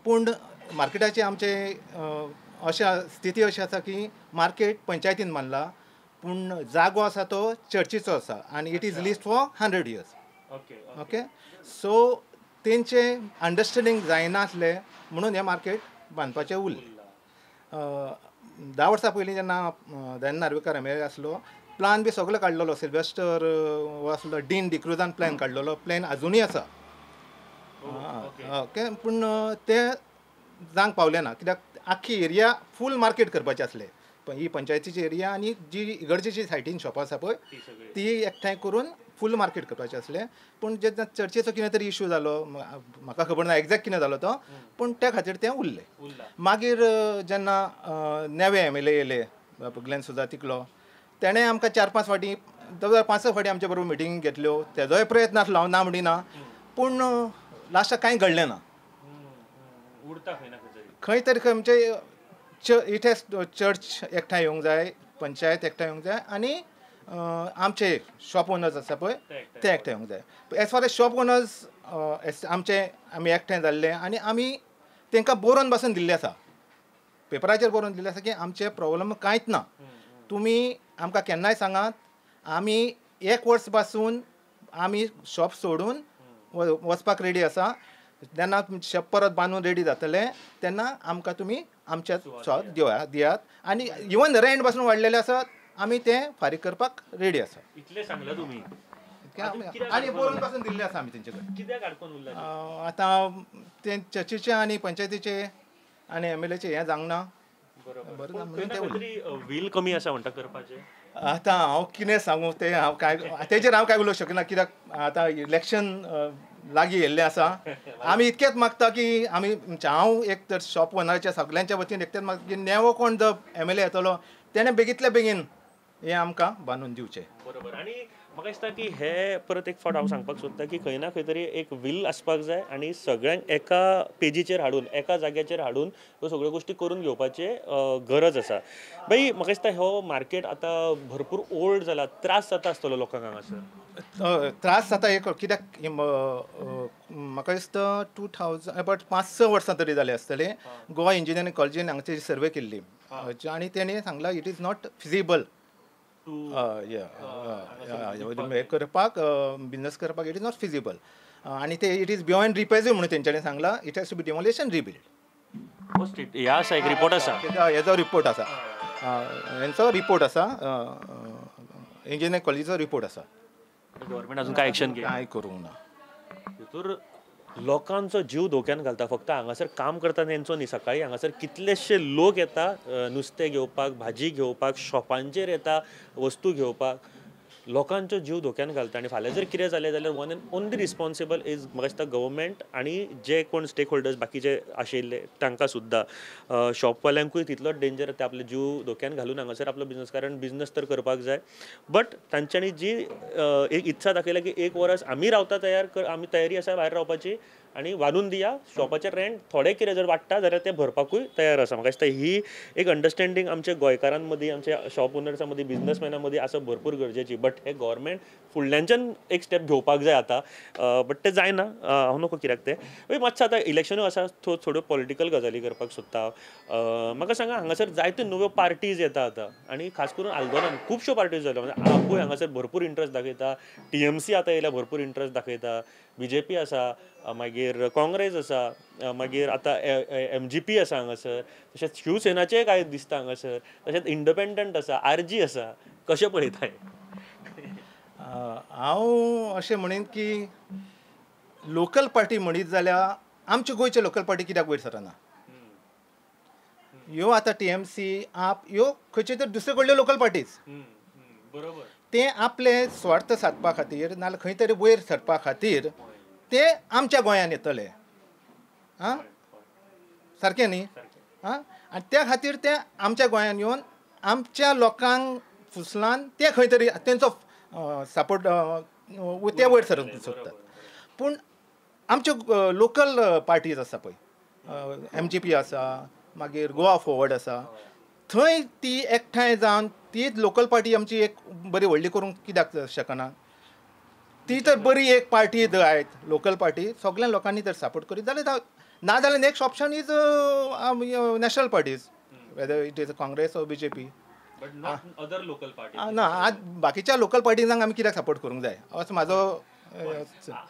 पूण मार्केटाची आमचे अशा स्थिती अशी आसा की मार्केट पंचायतीन बांदला, पूण जागो आसा तो चर्चीचो आसा आनी it is leased for 100 years. Okay, so तेंचे अंडरस्टँडींग जायनासलें म्हणून हें मार्केट बांदपाचें उरलें. 10 वर्सां पयलीं जेन्ना दयानंद नार्वेकर MLA आसलो प्लान बी सगलो काडलेलो, सिल्वेस्टर हो आसलो, डीन डिक्रुजान प्लॅन काडलेलो, प्लॅन आजुनूय आसा. ओके, पूण तें जावंक पावलें ना कित्याक आख्खी एरिया फूल मार्केट करपाचें आसलें. ही पंचायतीची एरिया आनी जी इगर्जेची सायटीन शॉपां आसा पळय ती एकठांय करून फूल मार्केट करपाचें आसलें. पूण जेन्ना चर्चेचो कितें तरी इशू जालो, म्हाका खबर ना एग्जॅक्ट कितें जालो तो, पूण त्या खातीर तें उरलें. मागीर जेन्ना नवे MLA येयले ग्लॅन सुजा तिकलो, तेणें आमकां 4-5 फावटी, 5 फावटी आमचे बरोबर मिटींग घेतल्यो. तेजोय प्रयत्न आसलो, हांव ना म्हणिना, पूण लास्टाक कांय घडलें ना. खंय तरी खंय it has church एकठांय येवंक जाय, पंचायत एकठांय येवंक जाय आनी आमचे शॉप ओनर्स आसा पळय ते एकठांय येवंक जाय. As far as shop owners आमचे आमी एकठांय जाल्ले आनी आमी तांकां बरोवन बसून दिल्लें आसा, पेपराचेर बरोवन दिल्लें आसा की आमचे प्रॉब्लम कांयच ना, तुमी आमकां केन्नाय सांगात, आमी 1 वर्स पासून आमी शॉप सोडून वचपाक रेडी आसा. जेन्ना शॉप परत बांदून रेडी जातलें तेन्ना आमकां तुमी आमच्या शॉप दियात आनी इवन रेंट पासून वाडलेलें आसा आमी तें फारीक करपाक रेडी आसा. इतलें सांगलां तुमी आनी बरोवन पासून दिल्लें आसा आमी तेंचे कडेन. कित्याक आडकोन उरलां आतां तें चर्चीचें आनी पंचायतीचें आनी MLAचें हें जावंक ना. बरोबर, व्हील कमी आसा म्हणटा करपाचें. आतां हांव कितें सांगूं तें हांव कांय तेजेर हांव कांय उलोवंक शकना कित्याक आतां इलेक्शन लागीं येयल्लें आसा. आमी इतकेंच मागता की आमी हांव एक तर शॉप ओनराच्या सगल्यांच्या वतीन एकटेच मागता की नेवो कोण जो MLA येतलो तेणें बेगींतल्या बेगीन हें आमकां बांदून दिवचें. बरोबर. आनी म्हाका दिसता की हे परत एक फावट हांव सांगपाक सोदता की खंय ना खंय तरी एक will आसपाक जाय आनी सगळ्यांक एका पेजीचेर हाडून एका जाग्याचेर हाडून ह्यो सगळ्यो गोश्टी करून घेवपाचे गरज आसा. बाई म्हाका दिसता हो मार्केट आतां भरपूर ओल्ड जाला, त्रास जाता आसतलो लोकांक हांगासर. त्रास जाता एक कित्याक म्हाका दिसता 2000 अबावट 5-6 वर्सां तरी जाली आसतली गोवा इंजिनियरींग कॉलेजीन हांगची सर्वे केल्ली आनी तेणें सांगलां it is not feasible करपाक, बिजनस करपाक it is not feasible आनी ते it is beyond repairs म्हणून तेंच्यांनी सांगलां it has to be demolition rebuild. ह्या आसा एक रिपोर्ट आसा, हेजो रिपोर्ट आसा, हेंचो रिपोर्ट आसा, इंजिनियरींग कॉलेजीचो रिपोर्ट आसा. गव्हर्मेंट अजून काय एक्शन कांय करूंक ना. हितूर लोकांचो जीव धोक्यान घालता. फक्त हांगासर काम करता तेंचो न्ही, सकाळी हांगासर कितलेशे लोक येता नुस्तें घेवपाक, भाजी घेवपाक, शॉपांचेर येता वस्तू घेवपाक, लोकांचो जीव धोक्यान घालता. आनी फाल्यां जर कितें जालें जाल्यार one and only responsible is म्हाका दिसता गव्हर्मेंट आनी जे कोण स्टेक होल्डर्स बाकीचे आशिल्ले तांकां सुद्दां, शॉपवाल्यांकूय तितलोच डेंजर ते आपले जीव धोक्यान घालून हांगासर आपलो बिजनस, कारण बिजनस तर करपाक जाय. बट तांच्यांनी जी एक इत्सा दाखयल्या की एक वरस आमी रावता तयार, आमी तयारी आसा भायर रावपाची आनी वाडून दिया शॉपाचें रेंट थोडें कितें जर वाडटा जाल्यार तें भरपाकूय तयार आसा. म्हाका दिसता ही एक अंडरस्टँडींग आमच्या गोंयकारां मदीं, आमच्या शॉप ओनर्सां मदीं, बिजनसमॅना मदीं आसप भरपूर गरजेची. बट हे गव्हर्मेंट फुडल्यांच्यान एक स्टेप घेवपाक जाय आतां, बट तें जायना. हांव नको कित्याक तें मातशें आतां इलेक्शनूय आसा, थोड्यो पॉलिटिकल गजाली करपाक सोदता. म्हाका सांगा हांगासर जायत्यो नव्यो पार्टीज येता आतां आनी खास करून आल्दोनान खुबश्यो पार्टीज जाल्यो. म्हणजे आपूय हांगासर भरपूर इंट्रस्ट दाखयता, TMC आतां येयल्या भरपूर इंट्रस्ट दाखयता, BJP आसा, मागीर काँग्रेस आसा, मागीर आतां MGP आसा हांगासर, तशेंच शिवसेनाचेय कांय दिसता हांगासर, तशेंच इंडिपेंडंट आसा, RG आसा. कशें पळयताय? हांव अशें म्हणीन की लोकल पार्टी म्हणीत जाल्यार आमचे गोंयचे लोकल पार्टी कित्याक वयर सरना? ह्यो आतां TMC, आप, ह्यो खंयच्यो तरी दुसरे कडल्यो लोकल पार्टीज. बरोबर. ते आपले स्वार्थ सादपा खातीर नाजाल्यार खंय तरी वयर सरपा खातीर ते आमच्या गोंयान येतले. आं, सारकें न्ही? आं, आनी त्या खातीर ते आमच्या गोंयान येवन आमच्या लोकांक फुसलान ते खंय तरी तेंचो सपोर्ट ते वयर सरूंक सोदतात. पूण आमच्यो लोकल पार्टीज आसा पळय, MGP आसा, मागीर गोवा फॉरवर्ड आसा, थंय ती एकठांय जावन ती लोकल पार्टी आमची एक बरी व्हडली करूंक कित्याक शकना? ती तर बरी एक पार्टी आयत लोकल पार्टी सगळ्या लोकांनी जर सपोर्ट करीत जाल्यार, ना जाल्यार next option is national parties, whether it is Congress or BJP. But not other local party. ना, आज बाकीच्या लोकल पार्टीजांक आमी कित्याक सपोर्ट करूंक जाय असो म्हाजो.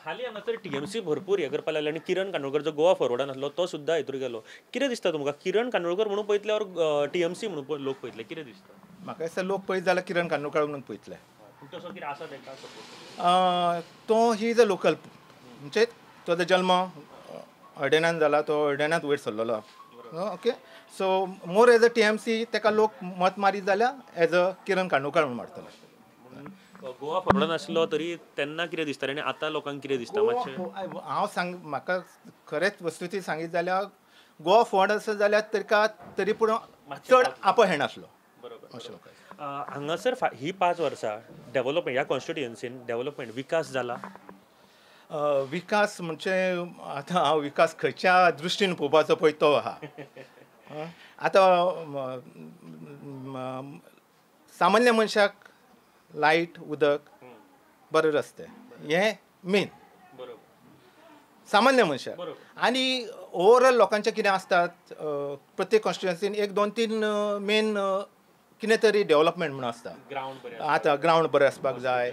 हालीं हांगासर TMC भरपूर हें करपाक लागले आनी किरण कांदोळकर जो गोवा फॉरवर्डान आसलो तो सुद्दां हितूर गेलो. कितें दिसता तुमकां किरण कांदोळकर म्हणून पळयतले ऑर TMC म्हणून लोक पळयतले, कितें दिसता? म्हाका दिसता लोक पळयत जाल्यार किरण कांदोळकर म्हणून पळयतले. तसो कितें आसा तेका सपोर्ट? तो he is a local, म्हणजे तो जल्म अर्डेनान जाला, तो अर्डेनांत वयर सरलेलो. Okay, so more as a TMC तेका लोक मत मारीत जाल्यार एज अ किरण कांदोळकर म्हणून मारतले. गोवा फॉरवर्डान आसलो तरी तेन्ना कितें दिसतालें आनी आतां लोकांक कितें दिसता मातशें? हांव सांग, म्हाका खरेंच वस्तुती सांगीत जाल्यार गोवा फॉरवर्ड आसलो जाल्यार ताका तरी पूण चड अपर हँड आसलो. बरोबर. अशें हांगासर ही 5 वर्सां डेवलपमेंट ह्या कॉन्स्टिट्युएन्सीन डेवलपमेंट विकास जाला? विकास म्हणजे आतां हांव विकास खंयच्या दृश्टीन पळोवपाचो पळय तो आहा. आतां सामान्य मनशाक लायट, उदक, बरे रस्ते हें मेन सामान्य मनशाक. आनी ओवरऑल लोकांचें कितें आसतात प्रत्येक कॉन्स्टिट्युएन्सीन 1, 2, 3 मेन कितें तरी डेवलपमेंट म्हणून आसता. आतां ग्रावंड बरें आसपाक जाय,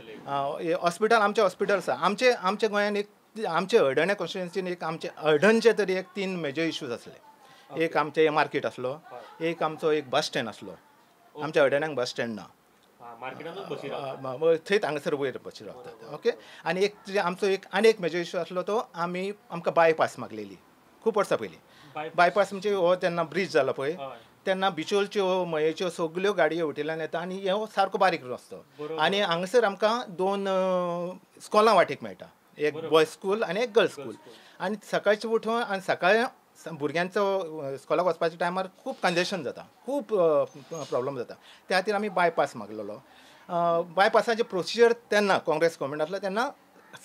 हॉस्पिटल, आमचें हॉस्पिटल आसा आमचे आमच्या गोंयान एक आमचे हळदण्या कॉन्स्टिट्युएन्सीन एक आमचे हळदणचे तरी एक 3 मेजर इश्यूज आसले. एक आमचें मार्केट आसलो, एक आमचो एक बस स्टँड आसलो, आमच्या हळदण्याक बस स्टँड ना, थंयच हांगासर वयर बसी रावतात. ओके, आनी एक आमचो एक आनी एक मेजर इश्यू आसलो तो आमी आमकां बायपास मागलेली खूब वर्सां पयलीं. बायपास म्हणजे हो तेन्ना ब्रीज जालो पळय तेन्ना बिचोलच्यो, मयेच्यो सगल्यो गाडयो वटेल्यान येता आनी हो सारको बारीक रस्तो. आनी हांगासर आमकां 2 स्कॉलां वाटेक मेळटा. एक बॉयज स्कूल आनी एक गर्ल्स स्कूल. आनी सकाळचें उठून आनी सकाळी भुरग्यांचो स्कुलाक वचपाच्या टायमार खूब कंजेशन जाता, खूब प्रॉब्लम जाता. त्या खातीर आमी बायपास मागलेलो. बायपासाचे प्रोसिजर तेन्ना काँग्रेस गव्हर्मेंट आसलें तेन्ना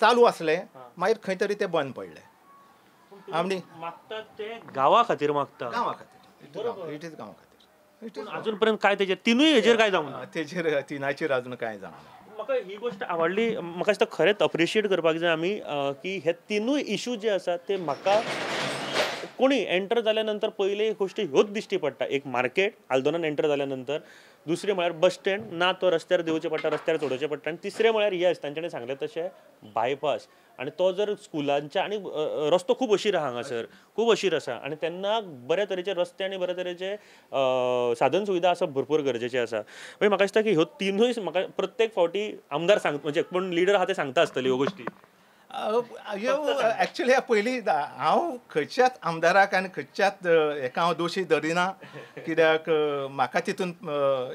चालू आसलें, मागीर खंय तरी ते बंद पडले. आमी मागतात ते गांवा खातीर मागता, गांवा खातीर, it is गांवा खातीर. अजून पर्यंत काय तेजेर तिनूय हेजेर काय जावंक ना, तेजेर तिनाचेर अजून काय जावंक ना. म्हाका ही गोश्ट आवडली, म्हाका दिसता खरेंच अप्रिशिएट करपाक जाय आमी की हे तिनूय इशू जे आसात ते म्हाका कोणी एंटर जाल्या नंतर पयली गोश्टी ह्योच दिश्टी पडटा. एक मार्केट आल्दोनान एंटर जाल्या नंतर, दुसरें म्हळ्यार बस स्टँड ना तो रस्त्यार देंवचें पडटा, रस्त्यार चडोवचें पडटा, आनी तिसरें म्हळ्यार येस तांच्यांनी सांगलें तशें बायपास. आनी तो जर स्कुलांच्या आनी रस्तो खूब अशीर आहा हांगासर, खूब अशीर आसा आनी तेन्ना बऱ्या तरेचे रस्ते आनी बऱ्या तरेचे साधन सुविधा आसप भरपूर गरजेचें आसा. मागीर म्हाका दिसता की ह्यो तिनूय म्हाका प्रत्येक फावटी आमदार सांग म्हणजे कोण लिडर आहा ते सांगता आसतली ह्यो गोश्टी. ह्यो एक्चुली पयलीं हांव खंयच्याच आमदाराक आनी खंयच्याच हेका हांव दोशी धरिना, कित्याक म्हाका तितून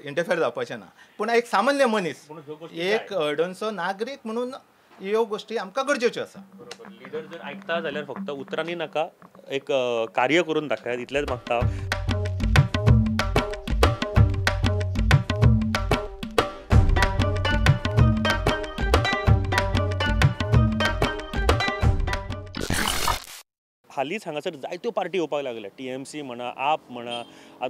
इंटरफेर जावपाचें ना. पूण एक सामान्य मनीस, एक हळदोणचो नागरीक म्हणून ह्यो गोश्टी आमकां गरजेच्यो आसा. बरोबर, लिडर जर आयकता जाल्यार फक्त उतरांनी नाका, एक कार्य करून दाखयात इतलेंच मागता. हालींच हांगासर जायत्यो पार्टी येवपाक लागल्या, टीएमसी म्हणा, आप म्हणा,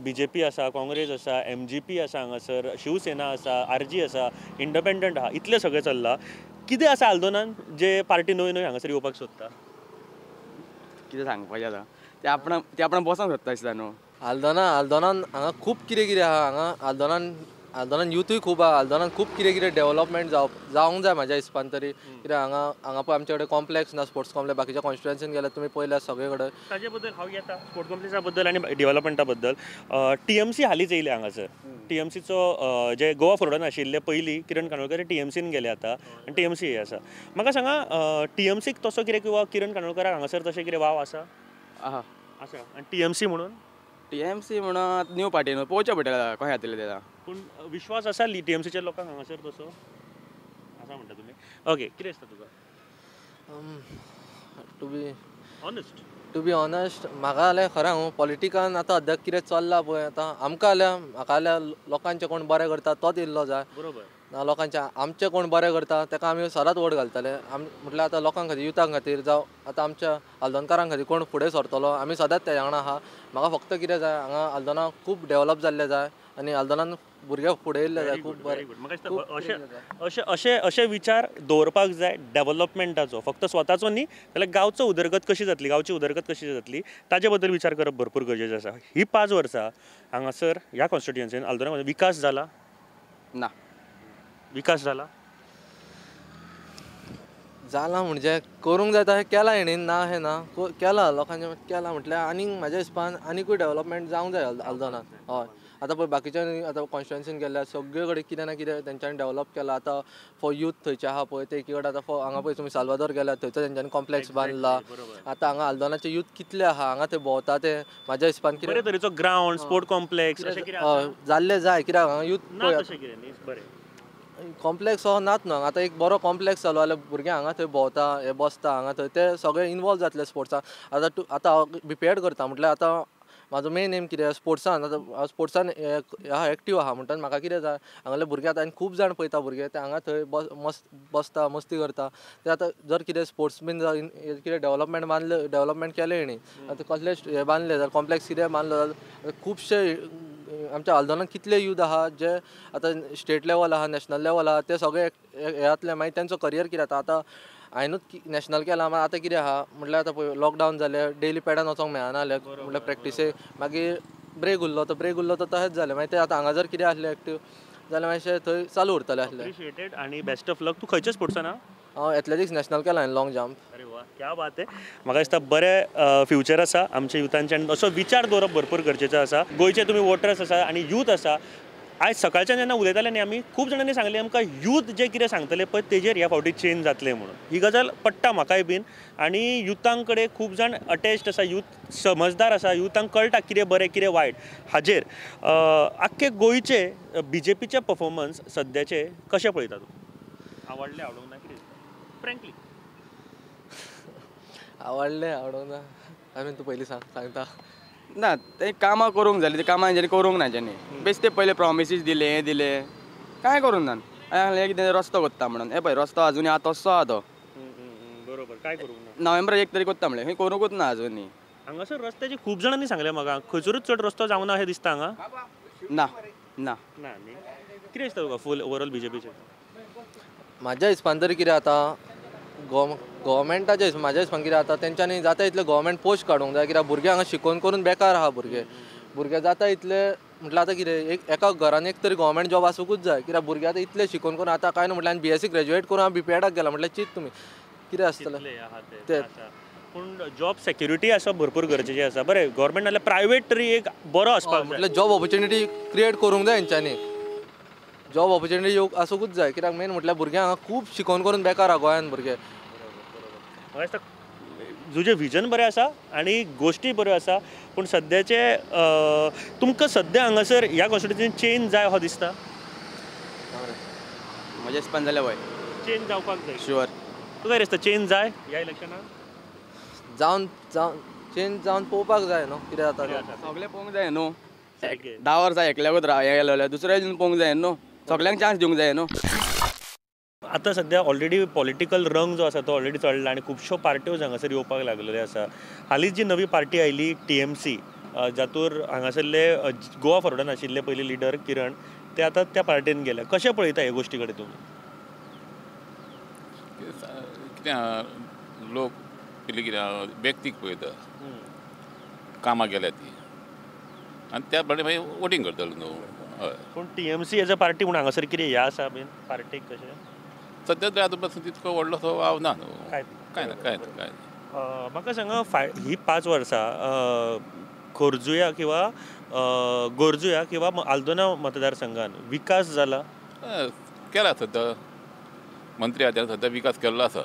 बीजेपी आसा, काँग्रेस आसा, एमजीपी आसा, हांगासर शिवसेना आसा, आरजी आसा, इंडिपेंडंट आहा, इतलें सगळें चल्लां. कितें आसा आल्दोनान जे पार्टी नवी नवी हांगासर येवपाक सोदता? कितें सांगपाचें आतां, ते आपणा ते आपणा बसोंक सोदता दिसता न्हू. आल्दोना आल्दोनान हांगा खूब कितें कितें आहा. हांगा आल्दोनान आल्दोनान युथूय खूब आहा. आल्दोनान खूब कितें कितें डेवलपमेंट जावंक जाय म्हाज्या हिसपान तरी. कित्याक हांगा हांगा पळय आमचे कडेन कॉम्प्लेक्स ना, स्पोर्ट्स कॉम्प्लेक्स. बाकीच्या कॉन्स्टिट्युएन्सीन गेल्यार तुमी पळयल्यार सगळे कडेन. ताजे बद्दल हांव येता, स्पोर्ट्स कॉम्प्लेक्सा बद्दल आनी डेवलपमेंटा बद्दल. टीएमसी हालींच येयल्या हांगासर. टीएमसीचो जे गोवा फॉरवर्डान आशिल्ले पयलीं किरण कानोळकर टीएमसीन गेले आतां आनी टीएमसी आसा. म्हाका सांगा टीएमसीक तसो कितें किंवा किरण कानोळकराक हांगासर तशें कितें वाव आसा? आसा. आनी टीएमसी म्हणून? टीएमसी म्हणून न्यू पार्टी न्हू, पळोवचें पडटलें कशें जातलें तें. पूण विश्वास आसा टीएमसीच्या लोकांक हांगासर तसो आसा म्हणटा तुमी? ओके, कितें दिसता तुका? To be honest, to be honest म्हाका जाल्यार खरें हांव पॉलिटिकान आतां सद्याक कितें चल्लां पळय, आतां आमकां जाल्यार म्हाका जाल्यार लोकांचें कोण बरें करता तोच येयल्लो जाय. बरोबर. ना लोकांचें आमचें कोण बरें करता ताका आमी सदांच वोट घालतले. म्हटल्यार आतां लोकां खातीर, युथां खातीर जावं आतां आमच्या आल्दोनकारां खातीर कोण फुडें सरतलो आमी सदांच तेज्या वांगडा आहा. म्हाका फक्त कितें जाय, हांगा आल्दोना खूब डेवलप जाल्लें जाय आनी आल्दोनान भुरगे फुडें येयल्ले जाय खूब बरें. अशे अशे अशे विचार दवरपाक जाय डेवलपमेंटाचो, फक्त स्वताचो न्ही जाल्यार गांवचो उदरगत कशी जातली, गांवची उदरगत कशी जातली ताजे बद्दल विचार करप भरपूर गरजेचें आसा. ही 5 वर्सां हांगासर ह्या कॉन्स्टिट्युएन्सीन आल्दोना विकास जाला ना? विकास जाला जाला म्हणजे करूंक जाय तशें केलां हेणेन, ना हें ना केलां लोकांचें केलां म्हटल्यार आनीक म्हाज्या हिसपान आनिकूय डेवलपमेंट जावंक जाय आल्दोनान. हय, आतां पळय बाकीच्या आतां कॉन्स्टिट्युएन्सीन गेल्यार सगळे कडेन कितें ना कितें तेंच्यांनी डेवलप केलां. आतां फॉर यूथ थंयचे आहा पळय ते एकी कडेन आतां फॉर हांगा पळय तुमी साल्वादोर गेल्यार थंयचो तेंच्यांनी कॉम्प्लेक्स बांदला. आतां हांगा आल्दोनाचे यूथ कितले आहा हांगा ते भोंवता ते म्हाज्या हिसपान कितें तरेचो ग्रावंड, स्पोर्ट कॉम्प्लेक्स जाल्ले जाय. कित्याक हांगा यूथ कॉम्प्लेक्स हो नात न्हू. आतां एक बरो कॉम्प्लेक्स जालो जाल्यार भुरगे हांगा थंय भोंवता, हे बसता हांगा थंय, ते सगळे इनवॉल्व जातले स्पोर्ट्सान. आतां आतां हांव बीपीएड करता म्हटल्यार आतां म्हाजो मेन एम कितें स्पोर्ट्सान. आतां हांव स्पोर्ट्सान एक्टीव आहा म्हणटना म्हाका कितें जाय, हांगासरले भुरगे आतां खूब जाण पळयता भुरगे ते हांगा थंय मस्त बसता मस्ती करता. ते आतां जर कितें स्पोर्ट्स बीन कितें डेवलपमेंट बांदले, डेवलपमेंट केलें हेणी आतां कसले हें बांदलें जाल्यार कॉम्प्लेक्स कितें बांदलो जाल्यार खुबशे आमच्या आल्दोनान कितले यूथ आहा जे आतां स्टेट लेवल आहा, नॅशनल लेवल आहा, ते सगळे हे जातले. मागीर तेंचो करियर कितें जाता. आतां हांवेनूच नॅशनल केलां, मागीर आतां कितें आहा म्हटल्यार आतां पळय लॉकडावन जालें, डेली पॅडान वचोंक मेळना जालें म्हटल्यार प्रॅक्टिसेक, मागीर ब्रेक उरलो, तो ब्रेक उरलो तो तशेंच जालें. मागीर ते आतां हांगा जर कितें आसलें एक्टीव जाल्यार मातशें थंय चालू उरतलें आसलें. अप्रिशिएटेड आनी बेस्ट ऑफ लक. तूं खंयच्या स्पोर्ट्सान आहा? हांव एथलेटिक्स नॅशनल केलां हांवें, लॉंग जंप. अरे वा, क्या बात है. म्हाका दिसता बरें फ्युचर आसा आमच्या युथांचें आनी असो विचार दवरप भरपूर गरजेचो आसा. गोंयचे तुमी वोटर्स आसा आनी यूथ आसा. आयज सकाळच्यान जेन्ना उलयताले न्ही आमी, खूब जाणांनी सांगलें आमकां यूथ जें कितें सांगतले पळय तेजेर ह्या फावटी चेंज जातलें म्हणून. ही गजाल पडटा म्हाकाय बीन. आनी युथां कडेन खूब जाण अटॅच्ड आसा, यूथ समजदार आसा, युथांक कळटा कितें बरें कितें वायट. हाजेर आख्खे गोंयचे बीजेपीचे परफॉर्मन्स सद्याचे कशें पळयता तूं? आवडलें आवडूंक ना कितें? फ्रेंकली. आवडलें आवडूंक ना I mean तूं पयलीं सांग सांगता ना ते कामां करूंक जाली ते कामां हेंच्यांनी करूंक ना हेंच्यांनी बेश्टे पयले प्रोमिसीस दिले हें दिले कांय करूंक ना आनी कितें रस्तो कोत्ता म्हणून हे पळय रस्तो आजुनूय आहा तस्सो आहा तो बरोबर काय करूंक ना नोव्हेंबर 1 तारीख कोत्ता म्हणलें हें करूंकूच ना आजुनूय हांगासर रस्त्याचे खूब जाणांनी सांगलें म्हाका खंयसरूच चड रस्तो जावना अशें दिसता हांगा ना ना ना न्ही कितें दिसता तुका फूल ओवरऑल बीजेपीचेर म्हाज्या हिसपान तरी कितें जाता गव्हर्मेंटाच्या म्हाज्या हिसपान कितें जाता तेंच्यांनी जाता इतले गव्हर्मेंट पोस्ट काडूंक जाय कित्याक भुरगे हांगा शिकोवन करून बेकार आहा भुरगे भुरगे जाता इतले म्हटल्यार आतां कितें एक एका घरान एक तरी गव्हर्मेंट जॉब आसूंकूच जाय कित्याक भुरगे आतां इतले शिकोवन करून आतां कांय न्हू म्हटल्यार आनी बीएससी ग्रॅज्युएट करून हांव बीपीएडाक गेला म्हटल्यार चिंत तुमी कितें आसतलें तें पूण जॉब सेक्युरिटी आसा भरपूर गरजेची आसा बरें गव्हर्मेंट नाल्यार प्रायवेट तरी एक बरो आसपाक जाय म्हटल्यार जॉब ऑपॉर्च्युनिटी क्रिएट करूंक जाय हेंच्यांनी जॉब ऑपॉर्च्युनिटी येवंक आसूंकूच जाय कित्याक मेन म्हटल्यार भुरगे हांगा खूब शिकोवन करून बेकार आहा गोंयांत भुरगे म्हाका दिसता तुजें विजन बरें आसा आनी गोश्टी बऱ्यो आसा पूण सद्याचे तुमकां सद्या हांगासर ह्या कॉन्स्टिट्युएन्सीन चेंज जाय हो दिसता म्हज्या हिसपान जाल्यार वय चेंज जावपाक जाय शुअर तुका दिसता चेंज जाय ह्या इलेक्शनाक जावन जावन चेंज जावन पळोवपाक जाय न्हू कितें जाता तें सगळें पळोवंक जाय न्हू 10 वर्सां एकल्याकूच राव हें गेलो जाल्यार दुसऱ्या पळोवंक जाय न्हू सगळ्यांक चान्स दिवंक जाय न्हू आतां सद्या ऑलरेडी पॉलिटिकल रंग जो आसा तो ऑलरेडी चडला आनी खुबश्यो पार्ट्योज हांगासर येवपाक लागलेल्यो आसा हालींच जी नवी पार्टी आयली टीएमसी जातूर हांगासरले गोवा फॉरवर्डान आशिल्ले पयली लिडर किरण ते आतां त्या पार्टीन गेले कशें पळयता हे गोश्टी कडेन तुमी कितें लोक पयलीं कितें व्यक्तीक पळयता कामां गेल्या ती आनी त्या प्रमाणे मागीर वोटींग करतलो न्हू हय पूण टीएमसी एज अ पार्टी म्हूण हांगासर कितें हें आसा बीन पार्टीक कशें सद्या तरी आतां पासून तितको व्हडलोसो वाव ना न्हू कांय ना कांय ना कांय ना म्हाका सांगा ही 5 वर्सां खोर्जुया किंवा गोरजुया किंवा आल्दोना मतदारसंघान विकास जाला केला सद्या मंत्री आसा सद्या विकास केल्लो आसा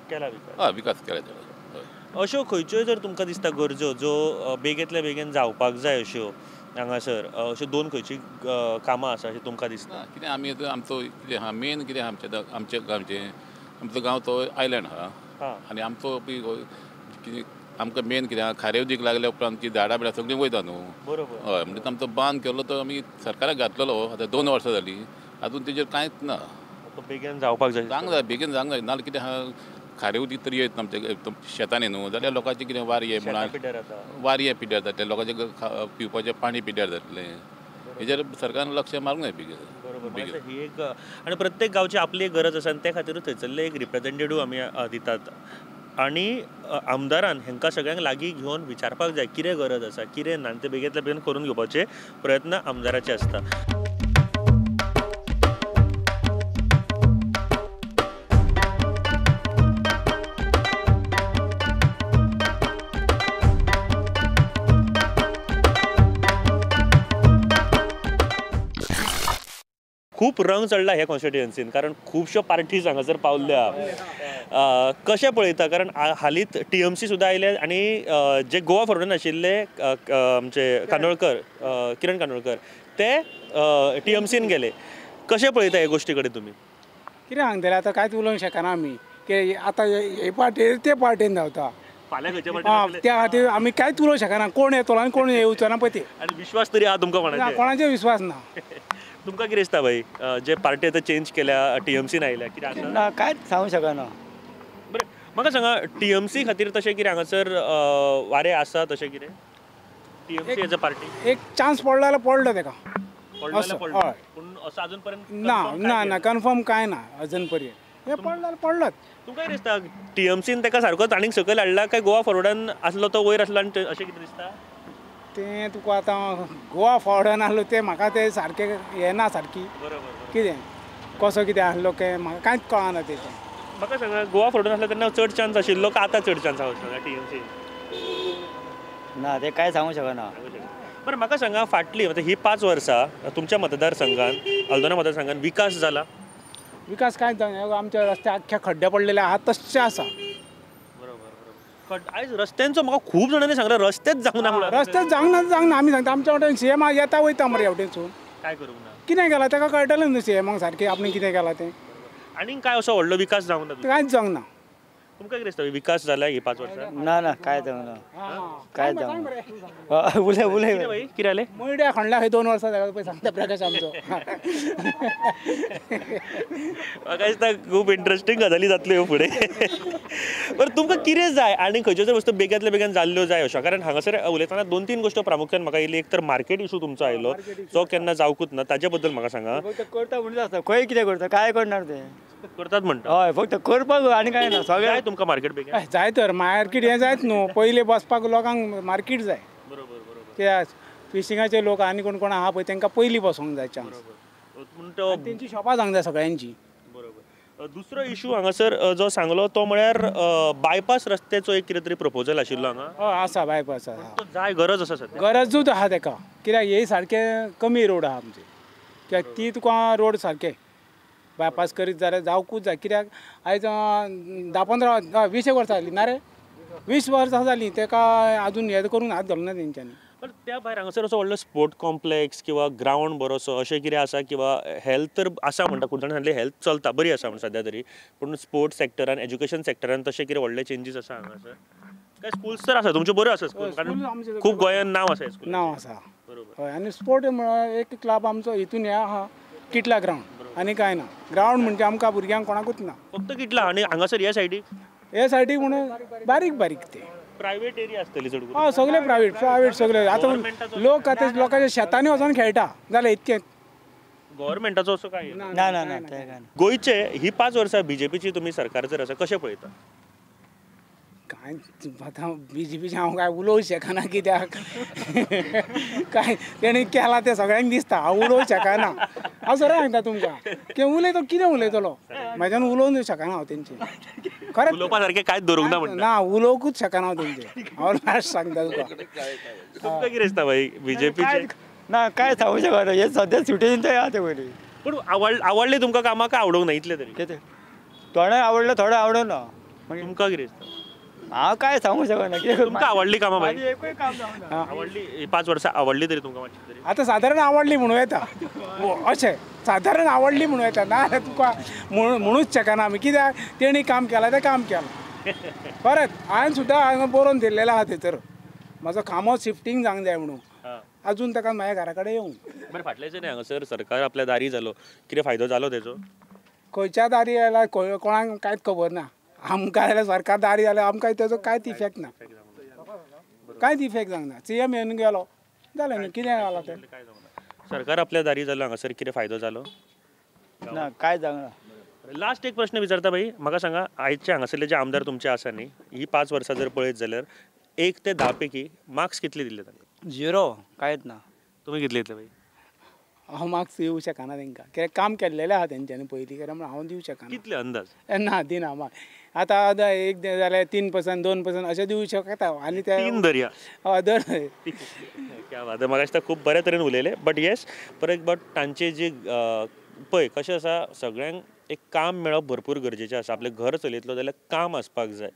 केला विकास हय विकास केला तेणें अश्यो खंयच्योय जर तुमकां दिसता गरजो जो बेगींतल्या बेगीन जावपाक जाय अश्यो हांगासर अश्यो 2 खंयची कामां आसा अशें तुमकां दिसता कितें आमी आतां आमचो कितें आहा मेन कितें आमच्या आमच्या गांवचें आमचो गांव तो आयलँड आहा आनी आमचो कितें आमकां मेन कितें आहा खारें उदीक लागल्या उपरांत ती झाडां बिडां सगळीं वयता न्हू बरोबर हय म्हणजे आमचो बांद केल्लो तो आमी सरकाराक घातलेलो आतां 2 वर्सां जालीं आजून तेजेर कांयच ना बेगीन जावपाक जाय जावंक जाय बेगीन जावंक जाय नाजाल्यार कितें आहा खारें उदीक तरी येत आमच्या शेतांनी न्हू जाल्यार लोकांचें कितें वारये म्हणून वारये पिड्यार जातलें लोकांचें पिवपाचें पाणी पिड्यार जातलें हेजेर सरकारान लक्ष मारूंक जाय बेगीन बरोबर ही एक आनी प्रत्येक गांवची आपली एक गरज आसा आनी ते खातीरूच थंयसरले एक रिप्रेझेंटेटीव आमी दितात आनी आमदारान हांकां सगळ्यांक लागीं घेवन विचारपाक जाय कितें गरज आसा कितें ना आनी तें बेगींतल्या बेगीन करून घेवपाचे प्रयत्न आमदाराचे आसता खूब रंग चडला ह्या कॉन्स्टिट्युएन्सीन कारण खुबश्यो पार्टीज हांगासर पावल्या कशें पळयता कारण हालींच टीएमसी सुद्दां आयले आनी जे गोवा फॉरवर्डान आशिल्ले आमचे कानोळकर किरण कानोळकर ते टीएमसीन गेले कशें पळयता हे गोश्टी कडेन तुमी कितें सांगतले आतां कांयच उलोवंक शकना आमी की आतां हे पार्टी ते पार्टीन धांवता त्या खातीर आमी कांयच उलोवंक शकना कोण येतलो आनी कोण येवचो ना पळय ते आनी विश्वास तरी आहा तुमकां कोणाचेर कोणाचेर विश्वास ना तुमकां कितें दिसता भाई जे पार्टी आतां चेंज केल्या टीएमसीन आयल्या कितें आसा ना कांयच सांगूंक शकना बरें म्हाका सांगा टीएमसी खातीर तशें कितें हांगासर वारें आसा तशें कितें टीएमसी एज अ पार्टी एक चान्स पडलो जाल्यार पडलो तेका पडलो पूण असो अजून पर्यंत ना ना ना कन्फर्म कांय ना अजून पर्यंत हें पडलो जाल्यार पडलोच तुमकां कितें दिसता टीएमसीन तेका सारकोच आनीक सकयल हाडला काय गोवा फॉरवर्डान आसलो तो वयर आसलो आनी अशें कितें दिसता तें तुका आतां गोवा फॉरवर्डान आसलो तें म्हाका तें सारकें येना सारकी बरोबर कितें कसो कितें आसलो तें म्हाका कांयच कळना तेजें म्हाका सांगा गोवा फॉरवर्डान आसलो तेन्ना चड चान्स आशिल्लो काय आतां चड चान्स आसा टीएमसी ना तें कांय सांगूंक शकना बरें म्हाका सांगा फाटली म्हणजे ही 5 वर्सां तुमच्या मतदारसंघान आल्दोना मतदारसंघान विकास जाला विकास कांयच जावना आमच्या रस्त्यार आख्खे खड्डे पडलेले आहा तश्शे आसा बरोबर आयज रस्त्यांचो म्हाका खूब जाणांनी सांगला रस्तेच जावंक ना रस्तेच जावंक ना जावंक ना आमी सांगता आमच्या वाटेन सीएम येता वयता मरे ह्या वटेनसून काय करूंक ना कितें केलां ताका कळटलें न्हू सीएमाक सारकें आपणें कितें केलां तें आनी काय असो व्हडलो विकास जावंक ना कांयच जावंक ना तुमकां कितें दिसता विकास जाला ही 5 वर्सां? ना ना काय जावना, काय जावना. उलय उलय बाई, कितें जालें? मयड्या खणला खंय 2 वर्सां जाल्यार पळय सांगता प्रकाश आमचो. म्हाका दिसता खूब इंट्रस्टींग गजाली जातल्यो ह्यो फुडें. बरें, तुमकां कितें जाय आनी खंयच्यो जर वस्तू बेग्यांतल्या बेगीन जाल्ल्यो जाय अश्यो? कारण हांगासर उलयतना 2-3 गोश्टी प्रामुख्यान म्हाका येयली. एक तर मार्केट इशू तुमचो आयलो जो केन्ना जावकूच ना, ताजे बद्दल म्हाका सांगा. करता म्हणून आसता, खंय कितें करता, काय करणार ते करतात म्हणटा? हय, फक्त करपाक आनी काय ना. सगळें जाय तुमकां मार्केट बेगीन? जाय तर मार्केट हें जायत न्हू, पयलीं बसपाक लोकांक मार्केट जाय. बरोबर बरोबर. कित्याक फिशिंगाचे लोक आनी कोण कोण आहा पळय तांकां पयलीं बसोंक जाय चान्स, तेंची शॉपां जावंक जाय सगळ्यांची. बरोबर. दुसरो इशू हांगासर जो सांगलो तो म्हळ्यार बायपास रस्त्याचो एक कितें तरी प्रपोजल आशिल्लो हांगा. हय आसा, बायपास आसा. तो जाय, गरज आसा सद्या? गरजूच आहा तेका, कित्याक हे सारकें कमी रोड आहा आमचे, कित्याक ती तुका रोड सारके बायपास करीत जाल्यार जावकूच जाय. कित्याक आयज 10-15 20 वर्सां जालीं ना रे, 20 वर्सां जालीं तेका आजून हें करून हात घालूं ना तेंच्यांनी. पण त्या भायर हांगासर असो व्हडलो स्पोर्ट कॉम्प्लेक्स किंवा ग्रावंड बरोसो अशें कितें आसा किंवा हेल्थ तर आसा म्हणटा, खूब जाणां सांगलें हेल्थ चलता बरी आसा म्हण सद्या तरी, पूण स्पोर्ट्स सेक्टरान एज्युकेशन सेक्टरान तशें कितें व्हडले चेंजीस आसा हांगासर? काय स्कुल्स तर आसा तुमच्यो बऱ्यो आसा स्कूल, कारण खूब गोंयांत नांव आसा स्कूल, नांव आसा. बरोबर. हय, आनी स्पोर्ट म्हळ्यार एक क्लब आमचो हितून हें आहा किटला ग्रावंड आनी कांय ना. ग्रावंड म्हणजे आमकां भुरग्यांक कोणाकूच ना, फक्त किटला. आनी हांगासर ह्या सायडीक, ह्या सायडीक म्हणून बारीक बारीक ते प्रायवेट एरिया आसतली चड करून. हय, सगळे प्रायवेट प्रायवेट सगळे. आतां लोक आतां लोकांच्या शेतांनी वचोन खेळटा जालें इतकें. गव्हर्मेंटाचो असो काय ना ना ना तें काय ना. गोंयचे ही 5 वर्सां बीजेपीची तुमी सरकार जर आसा कशें पळयता? काय आतां बीजेपीचें हांव काय उलोवंक शकना, कित्याक काय तेणी केलां तें सगळ्यांक दिसता, हांव उलोवंक शकना. हांव सरळ सांगता तुमकां की उलयतो कितें उलयतलो, म्हाज्यान उलोवंक शकना हांव तेंचें. खरें उलोवपा सारकें कांयच दवरूंक ना म्हणटा? ना, उलोवंकूच शकना हांव तेंचें. हांव लास्ट सांगता तुका. तुमकां कितें दिसता भाई बीजेपीचें? ना काय सांगू शकना, हें सद्या सिट्युएशन तें आहा तें पयलीं. पूण आवडलें तुमकां कामां काय आवडूंक ना इतलें तरी? कितें थोडें आवडलें, थोडें आवडूंक ना. तुमकां कितें दिसता? हांव काय सांगू शकना. तुमकां आवडली कामां बाई? एकूय काम जावंक ना. आवडली 5 वर्सां आवडली तरी तुमकां मातशी तरी? आतां सादारण आवडली म्हणूं येता, अशें सादारण आवडली म्हणूं येता. ना जाल्यार तुका म्हणूच शकना आमी, कित्याक तेणी काम केलां तें काम केलां. परत हांवें सुद्दां हांगा बरोवन दिल्लेलें आहा थंयसर म्हाजो खांबो शिफ्टींग जावंक जाय म्हणून, आजून ताका म्हाज्या घरा कडेन येवंक. बरें, फाटल्याचे न्ही हांगासर सरकार आपल्या दारी जालो, कितें फायदो जालो तेजो? खंयच्या दारी आयला कोणाक कांयच खबर ना. आमकां जाल्यार सरकार दारी जाल्यार आमकां तेजो कांयच इफेक्ट ना, कांयच इफेक्ट जावंक ना. सी एम येवन गेलो जालें न्हू, कितें जालां तें? सरकार आपल्या दारी जालो हांगासर कितें फायदो जालो? ना, कांय जावंक ना. लास्ट एक प्रश्न विचारता भाई, म्हाका सांगा आयचे हांगासरले जे आमदार तुमचे आसा न्ही, ही 5 वर्सां जर पळयत जाल्यार 1 ते 10 पैकी मार्क्स कितले दिले तांकां? 0, कांयच ना. तुमी कितले दितले भाई? हांव मार्क्स दिवं शकना तांकां, कित्याक काम केल्लेलें आहा तेंच्यांनी पयलीं, कित्याक म्हणून हांव दिवं शकना. कितले अंदाज? ना, दिना मार्क्स. आतां एक जाल्यार 3%, 2% अशें दिवं शकता. आनी ते 3 धरया. हय धर. क्या बात, म्हाका दिसता खूब बऱ्या तरेन उलयलें. बट येस, परत बट तांचे जे पळय कशें आसा, सगळ्यांक एक काम मेळप भरपूर गरजेचें आसा. आपलें घर चलयतलो जाल्यार काम आसपाक जाय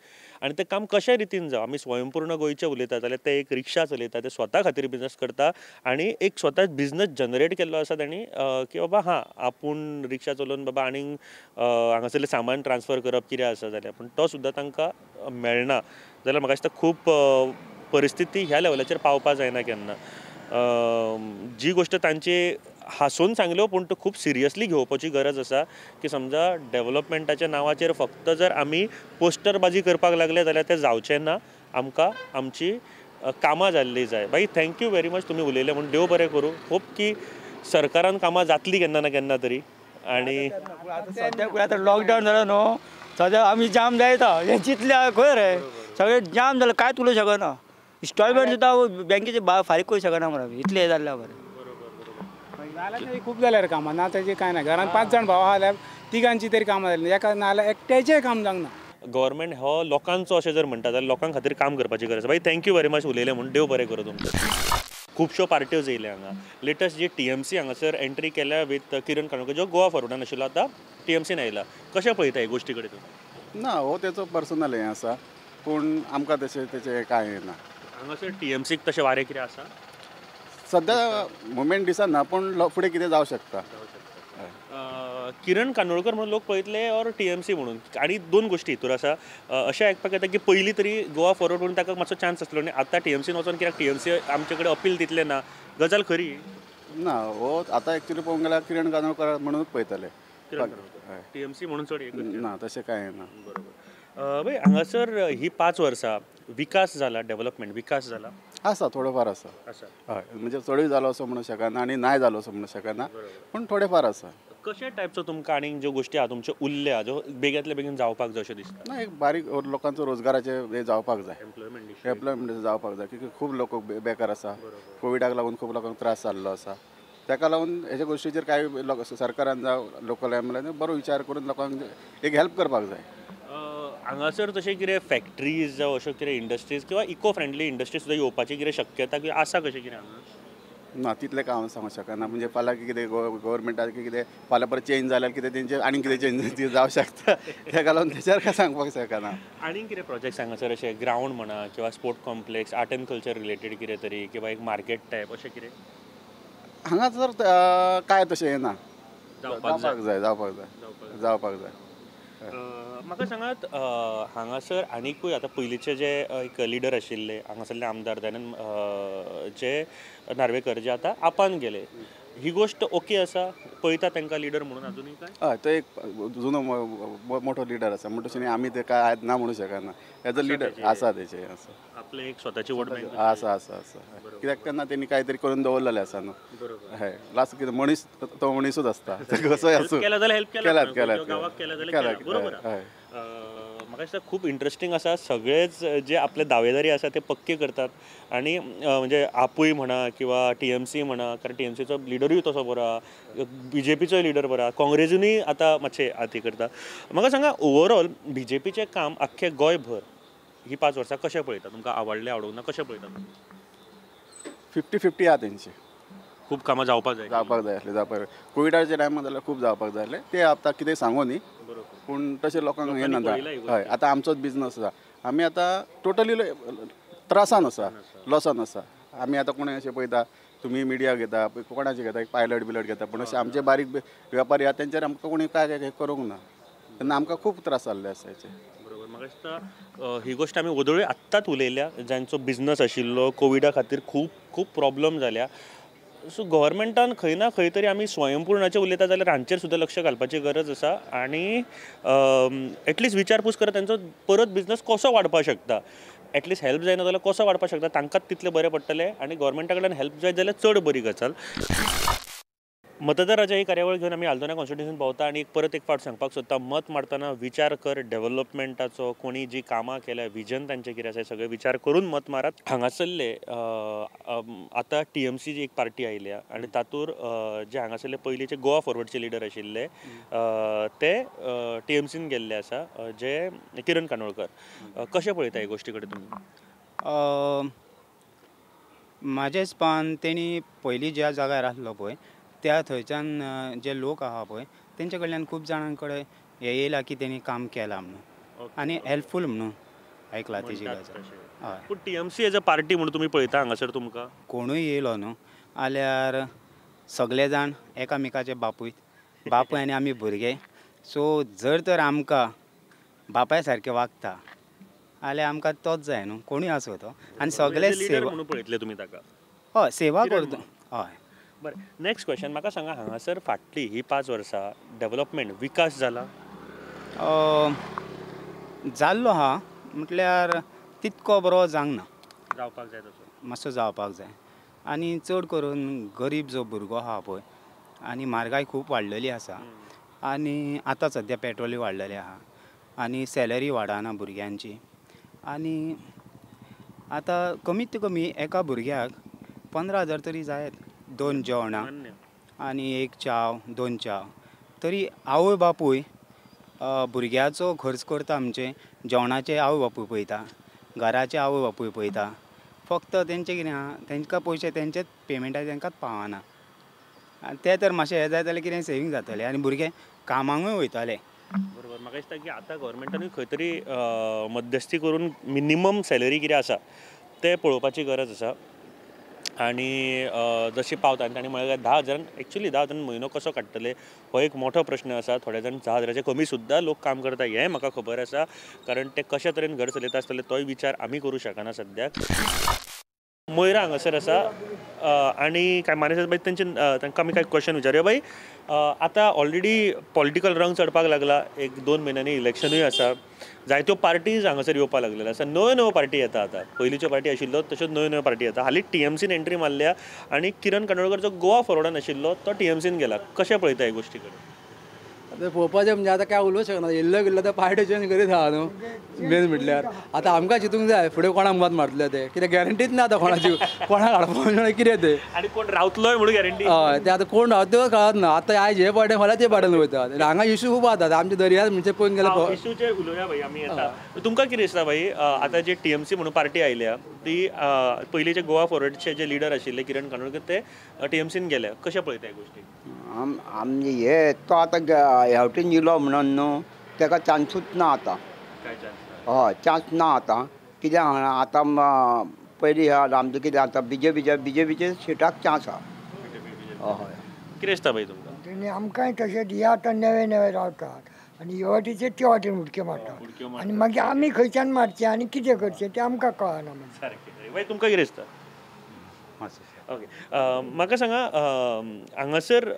आनी तें काम कशे रितीन जावं. आमी स्वयंपूर्ण गोंयचें उलयता जाल्यार ते एक रिक्षा चलयता, ते स्वता खातीर बिजनस करता आनी एक स्वता बिजनस जनरेट केल्लो आसा तांणी की बाबा हां आपूण रिक्षा चलोवन बाबा आनीक हांगासरलें सामान ट्रान्सफर करप कितें आसा जाल्यार, पूण तो सुद्दां तांकां मेळना जाल्यार म्हाका दिसता खूब परिस्थिती ह्या लेवलाचेर पावपा जायना केन्ना. जी गोश्ट तांची हांसून सांगल्यो पूण तो खूब सिरियसली घेवपाची गरज आसा की समजा डेवलपमेंटाच्या नांवाचेर फक्त जर आमी पोस्टरबाजी करपाक लागले जाल्यार तें जावचें ना. आमकां आमची कामां जाल्लीं जाय. बाई thank you very much, तुमी उलयले म्हूण. देव बरें करूं. होप की सरकारान कामां जातलीं केन्ना ना केन्ना तरी. आनी सद्या आतां लॉकडावन जालो न्हू, सद्या आमी जाम जायता हें चिंतलें खंय रे, सगळें जाम जालें, कांयच उलोवंक शकना. इन्स्टॉलमेंट सुद्दां बँकेचे फारीक करूंक शकना मरे, इतलें हें जाल्लें बरें. जाल्यार खूब जाल्यार कामां ना ताजें कांय ना. घरान 5 जाण भाव आहा जाल्यार तिगांची तरी कामां जालीं, एका ना जाल्यार एकट्याचेंय काम जावंक ना. गव्हर्मेंट हो लोकांचो अशें जर म्हणटा जाल्यार लोकां खातीर काम करपाची गरज आसा. बाई thank you very much उलयलें म्हूण. देव बरें करूं तुमचें. खुबश्यो पार्ट्यो येयल्या हांगा. लेटस्ट जी टीएमसी हांगासर एंट्री केल्या विथ किरण काणोकर, जो गोवा फॉरवर्डान आशिल्लो, आतां टीएमसीन आयला. कशें पळयता हे गोश्टी कडेन तुमी? ना, हो तेचो पर्सनल हें आसा, पूण आमकां तशें तेचें कांय ना. हांगासर टीएमसीक तशें वारें कितें आसा सद्या मुवमेंट दिसना, पूण फुडें कितें जावं शकता. किरण कानोळकर म्हणून लोक पळयतले ऑर टीएमसी म्हणून? आनी दोन गोश्टी हितूर आसा, अशें आयकपाक येता की पयलीं तरी गोवा फॉरवर्ड म्हणून ताका मातसो चान्स आसलो आनी आतां टीएमसीन वचोन कित्याक टीएमसी आमचे कडेन अपील दितले ना, गजाल खरी ना? हो आतां एक्चुली पळोवंक गेल्यार किरण कानोळकर म्हणूनच पळयतले, टीएमसी म्हणून चड ना, तशें कांय ना. बरोबर. बाय हांगासर ही 5 वर्सां विकास जाला, डेव्हलपमेंट विकास जाला आसा, थोडोफार आसा. हय, म्हणजे चडूय जालो असो म्हणूंक शकना आनी नाय जालो असो म्हणूंक शकना, पूण थोडेफार आसा. कशे टायपचो तुमकां आनीक ज्यो गोश्टी आहा तुमच्यो उरल्या ज्यो बेगींतल्या बेगीन जावपाक जाय अशें दिसता? ना, एक बारीक लोकांचो रोजगाराचे हे जावपाक जाय, एम्प्लॉयमेंट जावपाक जाय, कित्याक खूब लोक बेकार आसा, कोविडाक लागून खूब लोकांक त्रास जाल्लो आसा, ताका लागून हेच्या गोश्टीचेर कांय सरकारान जावं लोकल एम एल बरो विचार करून लोकांक एक हेल्प करपाक जाय. हांगासर तशें कितें फॅक्टरीज जावं अश्यो कितें इंडस्ट्रीज किंवा इको फ्रेंडली इंडस्ट्रीज सुद्दां येवपाची कितें शक्यता किंवा आसा कशें कितें हांगा? ना, तितलें काय हांव सांगूंक शकना. म्हणजे फाल्यां कितें गव्हर्मेंटाक कितें फाल्यां परत चेंज जाल्यार कितें तेंचे आनीक कितें चेंज जावंक शकता, ताका लागून तेचेर काय सांगपाक शकना. आनीक कितें प्रोजेक्ट्स हांगासर अशें ग्रावंड म्हणा किंवा sport complex, art and culture related कितें तरी किंवा एक मार्केट टायप अशें कितें हांगासर काय तशें येना? जावपाक जाय, जावपाक जाय, जावपाक जाय. म्हाका सांगात हांगासर आनिकूय आतां पयलींचे जे एक लिडर आशिल्ले हांगासरले आमदार दयानंद जे नार्वेकर जे आतां आपान गेले, ही गोश्ट ओके आसा? पळयता तांकां लिडर म्हणून अजुनूय काय? हय, तो एक जुनो मोठो लिडर आसा, म्हणटा तशें आमी ते काय आयज ना म्हणूंक शकना, एज अ लिडर आसा तेचे, आसा आपले एक स्वताची वोट बँक आसा, आसा आसा, कित्याक तेन्ना तेणी कांय तरी करून दवरलेलें आसा न्हू. हय, लास्ट कितें मनीस तो मनीसूच आसता, कसोय आसूं, केला जाल्यार हेल्प केला, गांवाक केला जाल्यार, बरोबर. हय, म्हाका दिसता खूब इंट्रस्टींग आसा, सगळेच जे आपले दावेदारी आसा ते पक्के करतात आनी म्हणजे आपूय म्हणा किंवा टीएमसी म्हणा, कारण टीएमसीचो लिडरूय तसो बरो आहा, बीजेपीचोय लिडर बरो आहा, काँग्रेसीनूय आतां मातशें आती करता. म्हाका सांगा ओवरऑल बीजेपीचें काम आख्खें गोंयभर ही 5 वर्सां कशें पळयता? तुमकां आवडलें आवडूंक ना कशें पळयता? 50-50 आहा तेंचे, खूब कामां जावपाक जाय, जावपाक जाय आसलें, जावपाक जाय. कोविडाच्या टायमार जाल्यार खूब जावपाक जाय आसलें, ते आतां कितें सांगू न्ही, पूण तशें लोकांक हें ना. हय, आतां आमचोच बिजनस आसा, आमी आतां टोटली त्रासान आसा, लॉसान आसा. आमी आतां कोणें अशें पळयता, तुमी मिडिया घेता, कोणाचें घेता, एक पायलट बिलट घेता, पूण अशें आमचे बारीक वेपारी आसा तेंचेर आमकां कोणी काय करूंक ना, तेन्ना आमकां खूब त्रास जाल्ले आसा हेचे. बरोबर. म्हाका दिसता ही गोश्ट आमी वदळूय आत्तांच उलयल्या, जांचो बिजनस आशिल्लो कोविडा खातीर खूब खूब प्रॉब्लम जाल्या. सो गव्हर्मेंटान खंय ना खंय तरी आमी स्वयंपूर्णाचें उलयता जाल्यार हांचेर सुद्दां लक्ष घालपाची गरज आसा आनी एटलिस्ट विचारपूस करत तांचो परत बिजनस कसो वाडपाक शकता, एटलिस्ट हेल्प जायना जाल्यार कसो वाडपाक शकता, तांकांच तितलें बरें पडटलें आनी गव्हर्मेंटा कडल्यान हेल्प जायत जाल्यार चड बरी गजाल. मतदार राजा ही कार्यावळ घेवन आमी आल्दोना कॉन्स्टिट्युएन्सीन भोंवता आनी परत एक फावट सांगपाक सोदता, मत मारतना विचार कर डेव्हलपमेंटाचो, कोणी जी कामां केल्या, विजन तांचें कितें आसा, सगळें विचार करून मत मारात. हांगासरले आतां टीएमसी जी एक पार्टी आयल्या आनी तातूंत जे हांगासरले पयलींचे गोवा फॉरवर्डचे लिडर आशिल्ले ते टीएमसीन गेल्ले आसा, जे किरण कानोळकर. कशें पळयता हे गोश्टी कडेन तुमी? म्हाज्या हिसपान तेणी पयलीं ज्या जाग्यार आसलो पळय त्या थंयच्यान जे लोक आहा पळय तेंच्या कडल्यान खूब जाणां कडेन हें येयलां की तेणी काम केलां म्हणून आनी हेल्पफूल म्हणून आयकलां तेजी गजाल. हय, पूण टीएमसी एज अ पार्टी म्हणून तुमी पळयता हांगासर तुमकां कोणूय येयलो न्हू जाल्यार सगळे जाण एकामेकाचे बापूय बापूय आनी आमी भुरगे, सो जर तर आमकां बापाय सारकें वागता जाल्यार आमकां तोच जाय न्हू, कोणूय आसूं तो. आनी सगळे सेवा म्हणून पळयतले तुमी ताका? हय, सेवा करता. हय, बरें. नेक्स्ट क्वेश्चन, म्हाका सांगा हांगासर फाटली ही 5 वर्सां डेव्हलपमेंट विकास जाला? जाल्लो आहा म्हटल्यार तितको बरो जावंक ना, जावपाक जाय तसो मातसो जावपाक जाय. आनी चड करून गरीब जो भुरगो आहा पळय, आनी म्हारगाय खूब वाडलेली आसा आनी आतां सद्या पेट्रोलूय वाडलेलें आहा आनी सॅलरी वाडना भुरग्यांची, आनी आतां कमीत कमी एका भुरग्याक 15,000 तरी जायत, 2 जेवणां आनी 1 च्याव 2 च्याव तरी. आवय बापूय भुरग्याचो खर्च करता, म्हणजे जेवणाचे आवय बापूय पळयता, घराचे आवय बापूय पळयता, फक्त तेंचें कितें आहा तेंकां पयशे तेंचेच पेमेंटाचे तेंकांच पावना, आनी ते तर मातशें हें जाय जाल्यार कितें सेवींग जातलें आनी भुरगे कामांकूय वयताले. बरोबर. म्हाका दिसता की आतां गव्हर्मेंटानूय खंय तरी मध्यस्थी करून मिनिमम सॅलरी कितें आसा तें पळोवपाची गरज आसा. आनी जशी पावता आनी तांणी म्हळ्यार 10,000 एक्चुली 10,000 म्हयनो कसो काडटले हो एक मोठो प्रश्न आसा. थोडे जाण 10,000 कमी सुद्दां लोक काम करता हें म्हाका खबर आसा, कारण ते कशा तरेन घर चलयता आसतले तोय विचार आमी करूं शकना सद्याक. मोयरा हांगासर आसा आनी कांय मानेस्त बाई तेंचे तांकां आमी कांय क्वेश्चन विचारुया. बाई, आतां ऑलरेडी पॉलिटिकल रंग चडपाक लागला, 1-2 म्हयन्यांनी इलेक्शनूय आसा, जायत्यो पार्टीज हांगासर येवपाक लागलेल्यो आसा, नव्यो नव्यो पार्टी येता. आतां पयलींच्यो पार्टी आशिल्ल्यो तश्योच नव्यो नव्यो पार्टी येता. हालींच टीएमसीन एंट्री मारल्या आनी किरण कांदोळकर जो गोवा फॉरवर्डान आशिल्लो तो टीएमसीन गेला. कशें पळयता ह्या गोश्टी कडेन? आतां पळोवपाचें म्हणजे आतां काय उलोवंक शकना, येल्लो गेल्लो आतां पार्टी चेंज करीत आहा न्हू. मेन म्हटल्यार आतां आमकां चिंतूंक जाय फुडें कोणाक मत मारतले ते, कित्याक गॅरंटीच ना आतां कोणाची, कोणाक हाडपाक कितें ते आनी कोण रावतलोय म्हणून गॅरंटी. हय, ते आतां कोण रावतलो कळत ना. आतां आयज हे पार्टी फाल्यां ते पार्टीन वयता. हांगा इशू खूब जातात आमच्या दर्यार म्हणजे पळोवन गेल्यार इशूचेर उलोवया भाई आमी येता. तुमकां कितें दिसता भाई, आतां जे टीएमसी म्हणून पार्टी आयल्या ती पयलींचे गोवा फॉरवर्डचे जे लिडर आशिल्ले किरण कांदोळकर ते टीएमसीन गेले, कशें पळयता ह्या गोश्टी? आमचे हे तो आतां ह्या वटेन येयलो म्हणून न्हू तेका चान्सूच ना आतां. हय, चान्स ना आतां. कित्याक जाणा आतां पयलीं आमचें कितें आतां बीजेपीच्या बीजेपीच्या सिटाक चान्स आहा. हय, कितें दिसता बाई तुमकां? तेणी आमकांय तशेंच हे आतां नवे नवे रावतात आनी हे वाटेचे ते वाटेन उडक्यो मारतात आनी मागीर आमी खंयच्यान मारचें आनी कितें करचें तें आमकां कळना. सारकें. बाई तुमकां कितें दिसता? ओके, म्हाका सांगा, हांगासर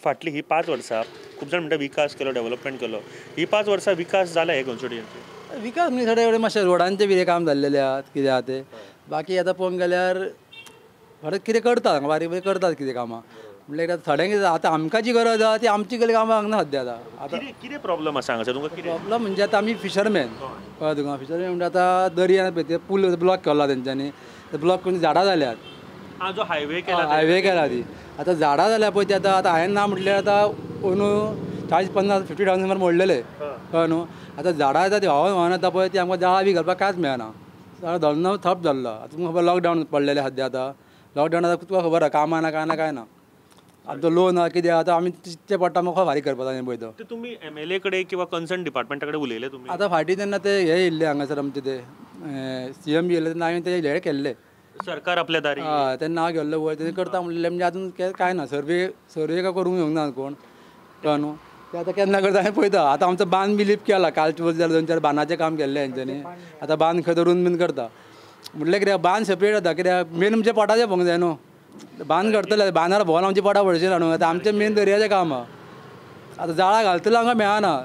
फाटलीं ही 5 वर्सां खूब जाण म्हणटा विकास केलो, डेव्हलपमेंट केलो, ही 5 वर्सां विकास जाला हे कॉन्स्टिट्युएन्सी? विकास म्हणजे थोडे थोडे मातशे रोडांचे बी काम जाल्लेले आहात कितें आहा ते. बाकी आतां पळोवंक गेल्यार थोडे कितें करतात बारीक बारीक करतात कितें कामां, म्हणल्यार थोड्यांक आतां आमकां जी गरज आहा ती आमची गेल्ली कामां हांगा सद्या. आतां आतां कितें प्रॉब्लम आसा हांगासर तुमकां? प्रॉब्लम म्हणजे आतां आमी फिशरमॅन, कळ्ळें तुका? फिशरमॅन म्हणजे आतां दर्यान पळय ते पूल ब्लॉक केला तेंच्यांनी, ते ब्लॉक करून झाडां जाल्यात. जो हायवे केला, हायवे केला ती आतां झाडां जाल्या पळय ती आतां आतां हांवें ना म्हटल्यार आतां अंदू 40-50 50,000 सुमार मोडलेले, कळ्ळें न्हू. आतां झाडां येता ती व्हांवन व्हांवन येता पळय ती आमकां जाळां बी घालपाक कांयच मेळना, सगळें धंदो ठप जाल्लो. आतां तुमकां खबर लॉकडावन पडलेलें सद्या, आतां लॉकडावन आतां तुका खबर आहा, कामां ना कांय ना कांय ना. आमचो लोन आहा कितें आतां आमी चिंतचें पडटा आमकां फारीक करपाक जाय पळय तो. तुमी एमएलए कडेन किंवा कन्सर्न डिपार्टमेंटा कडेन उलयले तुमी? आतां फाटीं तेन्ना ते हे येयल्ले हांगासर आमचे ते सीएम बी येयल्ले तेन्ना हांवें ते हे केल्ले, सरकार आपल्या दारी. हय, तेन्ना हांव गेल्लो वयर, तें करता म्हणलें म्हणजे आजून कांय ना. सर्वे सर्वे काय करूंक येवंक ना कोण, कळ्ळें न्हू. ते आतां केन्ना करता हांवें पळयता. आतां आमचो बांद बी लिप केला, कालचे वचत जाल्यार 2-4 बांदाचें काम केल्लें हेंच्यांनी. आतां बांद खंय धरून बीन करता म्हटल्यार कित्याक बांद सेपरेट जाता, कित्याक मेन म्हणजे पोटाचें पळोवंक जाय न्हू. बांद करतले बांदार भोंवन आमची पोटां भरचीं ना न्हू. आतां आमचें मेन दर्याचें काम आहा, आतां जाळां घालतले आमकां मेळना.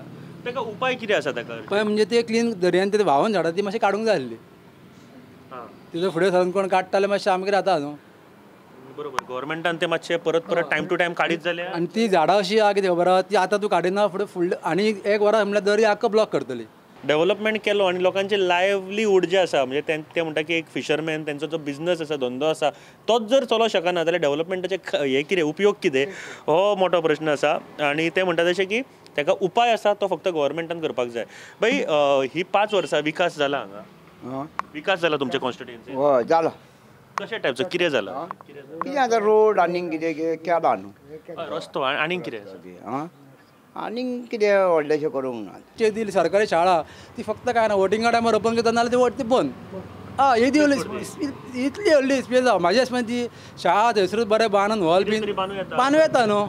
ताका उपाय कितें आसा ताका? पळय म्हणजे ते क्लीन दर्यान ते व्हांवन झाडां ती मातशी काडूंक जाय आसली, तितून फुडें सरून कोण काडटाले मातशें आमकां जाता न्हू. बरोबर, गव्हर्मेंटान ते मातशें परत परत टायम टू टायम काडीत जाल्यार. आनी ती झाडां अशी आहा कितें खबर आहा ती आतां तूं काडिना फुडें फुडलें आनी 1 वरां म्हणल्यार दर्या आख्खो ब्लॉक करतली. डेव्हलपमेंट केलो आनी लोकांचे लायवलीहूड जे आसा म्हणजे ते म्हणटा की एक फिशरमॅन तेंचो जो बिजनस आसा, धंदो आसा, तोच जर चलोवंक शकना जाल्यार डेव्हलपमेंटाचे हे कितें उपयोग कितें हो मोठो प्रश्न आसा. आनी ते म्हणटा तशें की ताका उपाय आसा तो फक्त गव्हर्मेंटान करपाक जाय. बाई, ही 5 वर्सां विकास जाला हांगा? विकास जाला तुमच्या कॉन्स्टिट्युएन्सी? हय जाला. कशा टायपचो कितें जाला? कितें आतां रोड आनीक कितें कितें केला न्हू, रस्तो आनीक कितें आसा? आनीक कितें व्हडलेशें करूंक ना. ते दिली सरकारी शाळा ती फक्त काय ना वोटिंगा टायमार ओपन करता, नाल्यार ती बंद. हय, येदी व्हडली इतली व्हडली स्पेस आहा म्हाज्या हिसपान ती शाळा थंयसरूच बरें बांदून हॉल बीन बांदूं येता न्हू,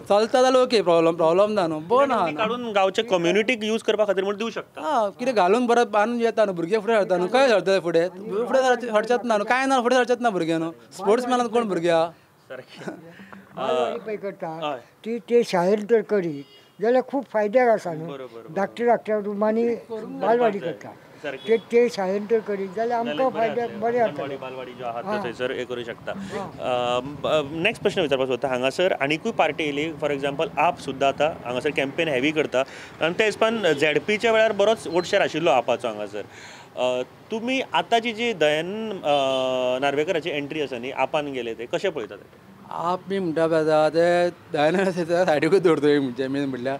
चलता जाल्यार ओके, प्रॉब्लम प्रॉब्लम ना न्हू, बंद आहा काडून गांवचे कम्युनिटीक यूज करपा खातीर म्हूण दिवं शकता. आं, कितें घालून परत बांदून येता न्हू, भुरगे फुडें सरता न्हू, खंय सरतले फुडें? फुडें सरचेच ना न्हू, कांय ना फुडें सरचेच ना भुरगे न्हू. स्पोर्ट्स मॅनान कोण भुरगे आहा? बालवाडी पळय करता ती ते शाळेंत जर करीत जाल्यार खूब फायद्याक आसा न्हू. धाकट्या धाकट्या रुमांनी बालवाडी करता ते ते शाळेंत जर करीत जाल्यार आमकां फायद्याक बरें जाता. बालवाडी जो आहा तो थंयसर हें करूं शकता. नेक्स्ट प्रश्न विचारपाक सोदता, हांगासर आनिकूय पार्टी येयली, फॉर एग्जाम्पल आप सुद्दां आतां हांगासर कॅम्पेन हेवी करता आनी त्या हिसपान झेडपीच्या वेळार बरोच वोट शेर आशिल्लो आपाचो हांगासर. तुमी आतांची जी दयानंद नार्वेकराची एंट्री आसा न्ही, आपान गेले ते कशें पळयता? आप बी म्हणटा पळय आतां ते दयानंद सायडीकूच दवरतले म्हणजे मेन म्हटल्यार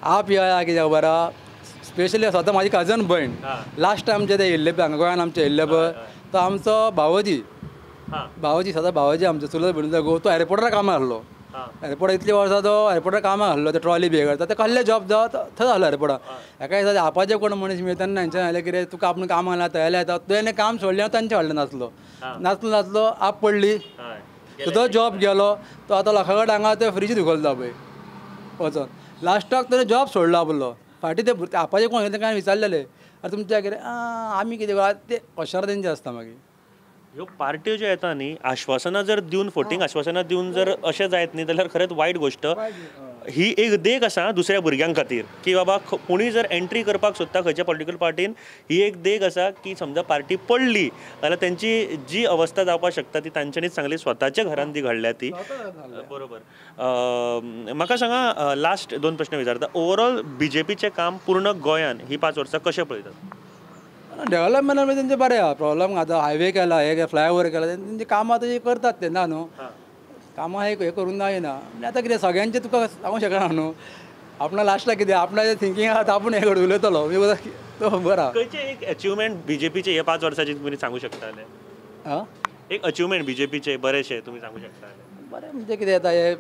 आप ह्या कित्याक खबर आहा, स्पेशली स्वता म्हाजी कजन भयण लास्ट टायम जे ते येयल्ले पळय हांगा गोंयान आमचे येयल्ले पळय, तो आमचो भावोजी, भावोजी स्वता भावोजी आमचो चुलत भयणीचो घोव, तो एअरपोर्टार कामाक आसलो. एअरपोर्टार इतलीं वर्सां तो एअरपोर्टार कामाक आहलो, ते ट्रॉली बी करता, ते कसले जॉब जावं थंय आहलो एअरपोर्टार. हेका दिसता आपाचे कोण मनीस मेळटा तेन्ना हेंच्यान जालें कितें तुका आपूण कामाक घालना तयार येता, तुवें काम सोडलें तांचे व्हडलें नासलो नासलो नासलो आप पडली, तो जॉब गेलो, तो आतां लोकां कडेन हांगा ते फ्रिज दुखलता पळय वचोन. लास्टाक ताणें जॉब सोडलो आपलो. फाटीं ते आपाचे कोण तांकां विचारलेले, आरे तुमच्या कितें आमी कितें ते हुशार तेंचे आसता. मागीर ह्यो पार्ट्यो ज्यो येता न्ही, आश्वासनां जर दिवन, फोटींग आश्वासनां दिवन जर अशें जायत न्ही जाल्यार खरेंच वायट गोश्ट. ही एक देख आसा दुसऱ्या भुरग्यां खातीर की बाबा कोणूय जर एंट्री करपाक सोदता खंयच्या पॉलिटिकल पार्टीन, ही एक देख आसा की समजा पार्टी पडली जाल्यार तेंची जी अवस्था जावपाक शकता ती तांच्यांनीच सांगली, स्वताच्या घरान ती घडल्या ती. बरोबर. म्हाका सांगा, लास्ट दोन प्रश्न विचारता. ओवरऑल बीजेपीचें काम पूर्ण गोंयान ही 5 वर्सां कशें पळयतात? डेव्हलपमेंट म्हणजे तेंचें बरें आहा. प्रॉब्लम आतां हायवे केला, हे फ्लायओवर केला, तेंची कामां आतां करतात ते ना न्हू, कामां हे करूंक ना येना. आतां कितें सगळ्यांचें तुका सांगूंक शकना न्हू, आपणा लास्टाक कितें आपणाचें थिंकींग आहा आपूण हें करून उलयतलो तो बरो आहा. खंयचें एक अचिवमेंट बीजेपीचें हे 5 वर्सांचे तुमी सांगूंक शकताले? आं, एक अचिवमेंट बीजेपीचें बरेंशें तुमी सांगूंक शकताले? बरें म्हणजे कितें आतां हे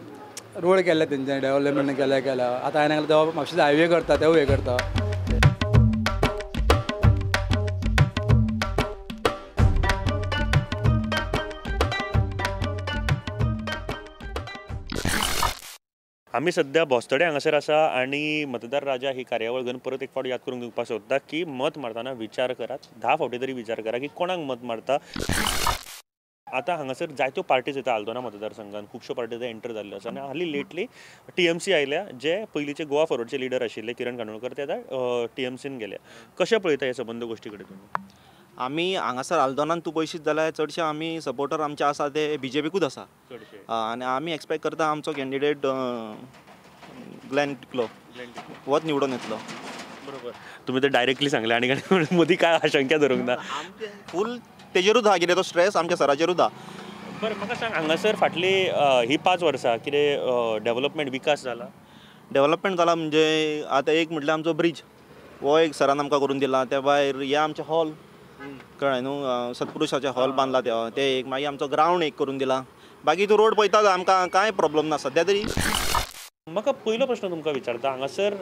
रोड केल्ले तेंच्यांनी, डेव्हलपमेंट केलें केलां. आतां हांवें सांगलें म्हापशें हायवे करता, तेवूय हें करता. आमी सद्या बोस्तोडे हांगासर आसा आनी मतदार राजा ही कार्यावळ घेवन परत एक फावट याद करून दिवपाक सोदता की मत मारतना विचार करात, 10 फावटी तरी विचार करा की कोणाक मत मारता. आतां हांगासर जायत्यो पार्टीज येता आल्दोना मतदारसंघान, खुबश्यो पार्टीज एंटर जाल्ल्यो आसा आनी हालीं लेटली टीएमसी आयल्या, जे पयलींचे गोवा फॉरवर्डचे लिडर आशिल्ले किरण कांदोळकर ते आतां टीएमसीन गेल्या. कशें पळयता हे संबंद गोश्टी कडेन तुमी? आमी हांगासर आल्दोनान तूं पळयशीत जाल्यार चडशे आमी सपोर्टर आमचे आसा ते बीजेपीकूच आसा आनी आमी एक्सपेक्ट करता आमचो कॅन्डिडेट ग्लॅन टिकलो होच निवडून येतलो. बरोबर, तुमी ते डायरेक्टली सांगले आनी मदीं काय आशंका धरूंक ना. फूल तेजेरूच आहा कितें तो स्ट्रेस आमच्या सराचेरूच आहा. बरें, म्हाका सांग हांगासर फाटली ही 5 वर्सां कितें डेव्हलपमेंट विकास जाला? डेव्हलपमेंट जाला म्हणजे आतां एक म्हटल्यार आमचो ब्रिज हो एक सरान आमकां करून दिला, त्या भायर हे आमचें हॉल कळ्ळें न्हू, सत्पुरुशाचें हॉल बांदला ते एक, मागीर आमचो ग्रावंड एक करून दिला. बाकी तूं रोड पळयता आमकां कांय प्रॉब्लम ना सद्या तरी. म्हाका पयलो प्रश्न तुमकां विचारता, हांगासर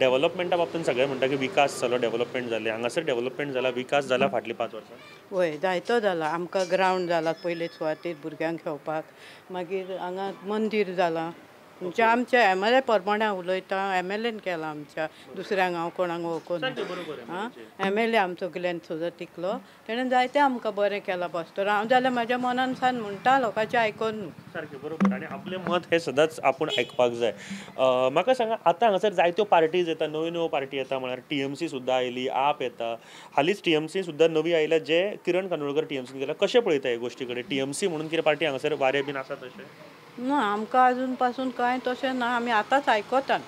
डेव्हलपमेंटा बाबतीन सगळे म्हणटा की विकास जालो, डेव्हलपमेंट जालें, हांगासर डेव्हलपमेंट जाला, विकास जाला फाटलीं 5 वर्सां? वय, जायतो जाला. आमकां ग्रावंड जाला पयले सुवातेर भुरग्यांक खेळपाक, मागीर हांगा मंदीर जालां. म्हणजे आमच्या एम एल ए प्रमाणे उलयता, एम एल एन केलां आमच्या, दुसऱ्यांक हांव कोणाक वळखून. आं, एम एल ए आमचो ग्लॅन सुद्दां टिकलो, तेणें जायतें आमकां बरें केलां बस्तोर. हांव जाल्यार म्हाज्या मनान सान म्हणटा लोकांचें आयकून न्हू. सारकें, बरोबर. आनी आपलें मत हें सदांच आपूण आयकपाक जाय. म्हाका सांगा, आतां हांगासर जायत्यो पार्टीज येता, नव्यो नव्यो पार्टी येता, म्हळ्यार टीएमसी सुद्दां आयली, आप येता, हालींच टीएमसी सुद्दां नवी आयल्या, जे किरण कांदोळकर टीएमसीन गेल्या. कशें पळयता हे गोश्टी कडेन? टीएमसी म्हणून कितें पार्टी हांगासर वारें बीन आसा तशें? ना, आमकां अजून पासून कांय तशें ना. आमी आतांच आयकतात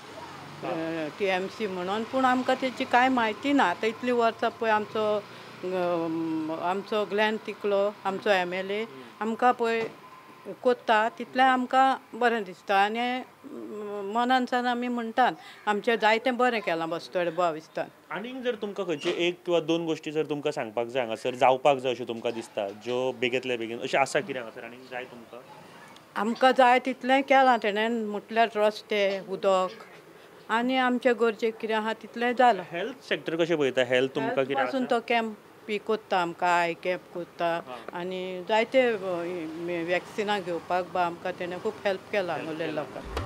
टी एम सी म्हणून, पूण आमकां तेची कांय म्हायती ना. आतां इतलीं वर्सां पळय आमचो आमचो ग्लॅन टिकलो, आमचो एम एल ए आमकां पळय कोत्ता तितलें आमकां बरें दिसता आनी मनान आमी म्हणटात आमचें जायतें बरें केलां बस्तोडे गोवा विस्तार. आनीक जर तुमकां खंयची एक किंवा 2 गोश्टी जर तुमकां सांगपाक जाय हांगासर जावपाक जाय अशें तुमकां दिसता, ज्यो बेगींतल्या बेगीन अशें आसा कितें हांगासर आनीक जाय तुमकां? आमकां जाय तितलें केलां तेणें, म्हटल्यार रस्ते, उदक आनी आमचे गरजेक कितें आहा तितलें जालां. हेल्थ सेक्टर कशें पळयता? हेल्थ तुमकां कितें पासून तो कॅम्प बी कोत्ता, आमकां I camp कोत्ता आनी जायते वॅक्सिनां घेवपाक बा आमकां तेणें खूब हेल्प केलां हांगुल्ल्या लोकांक.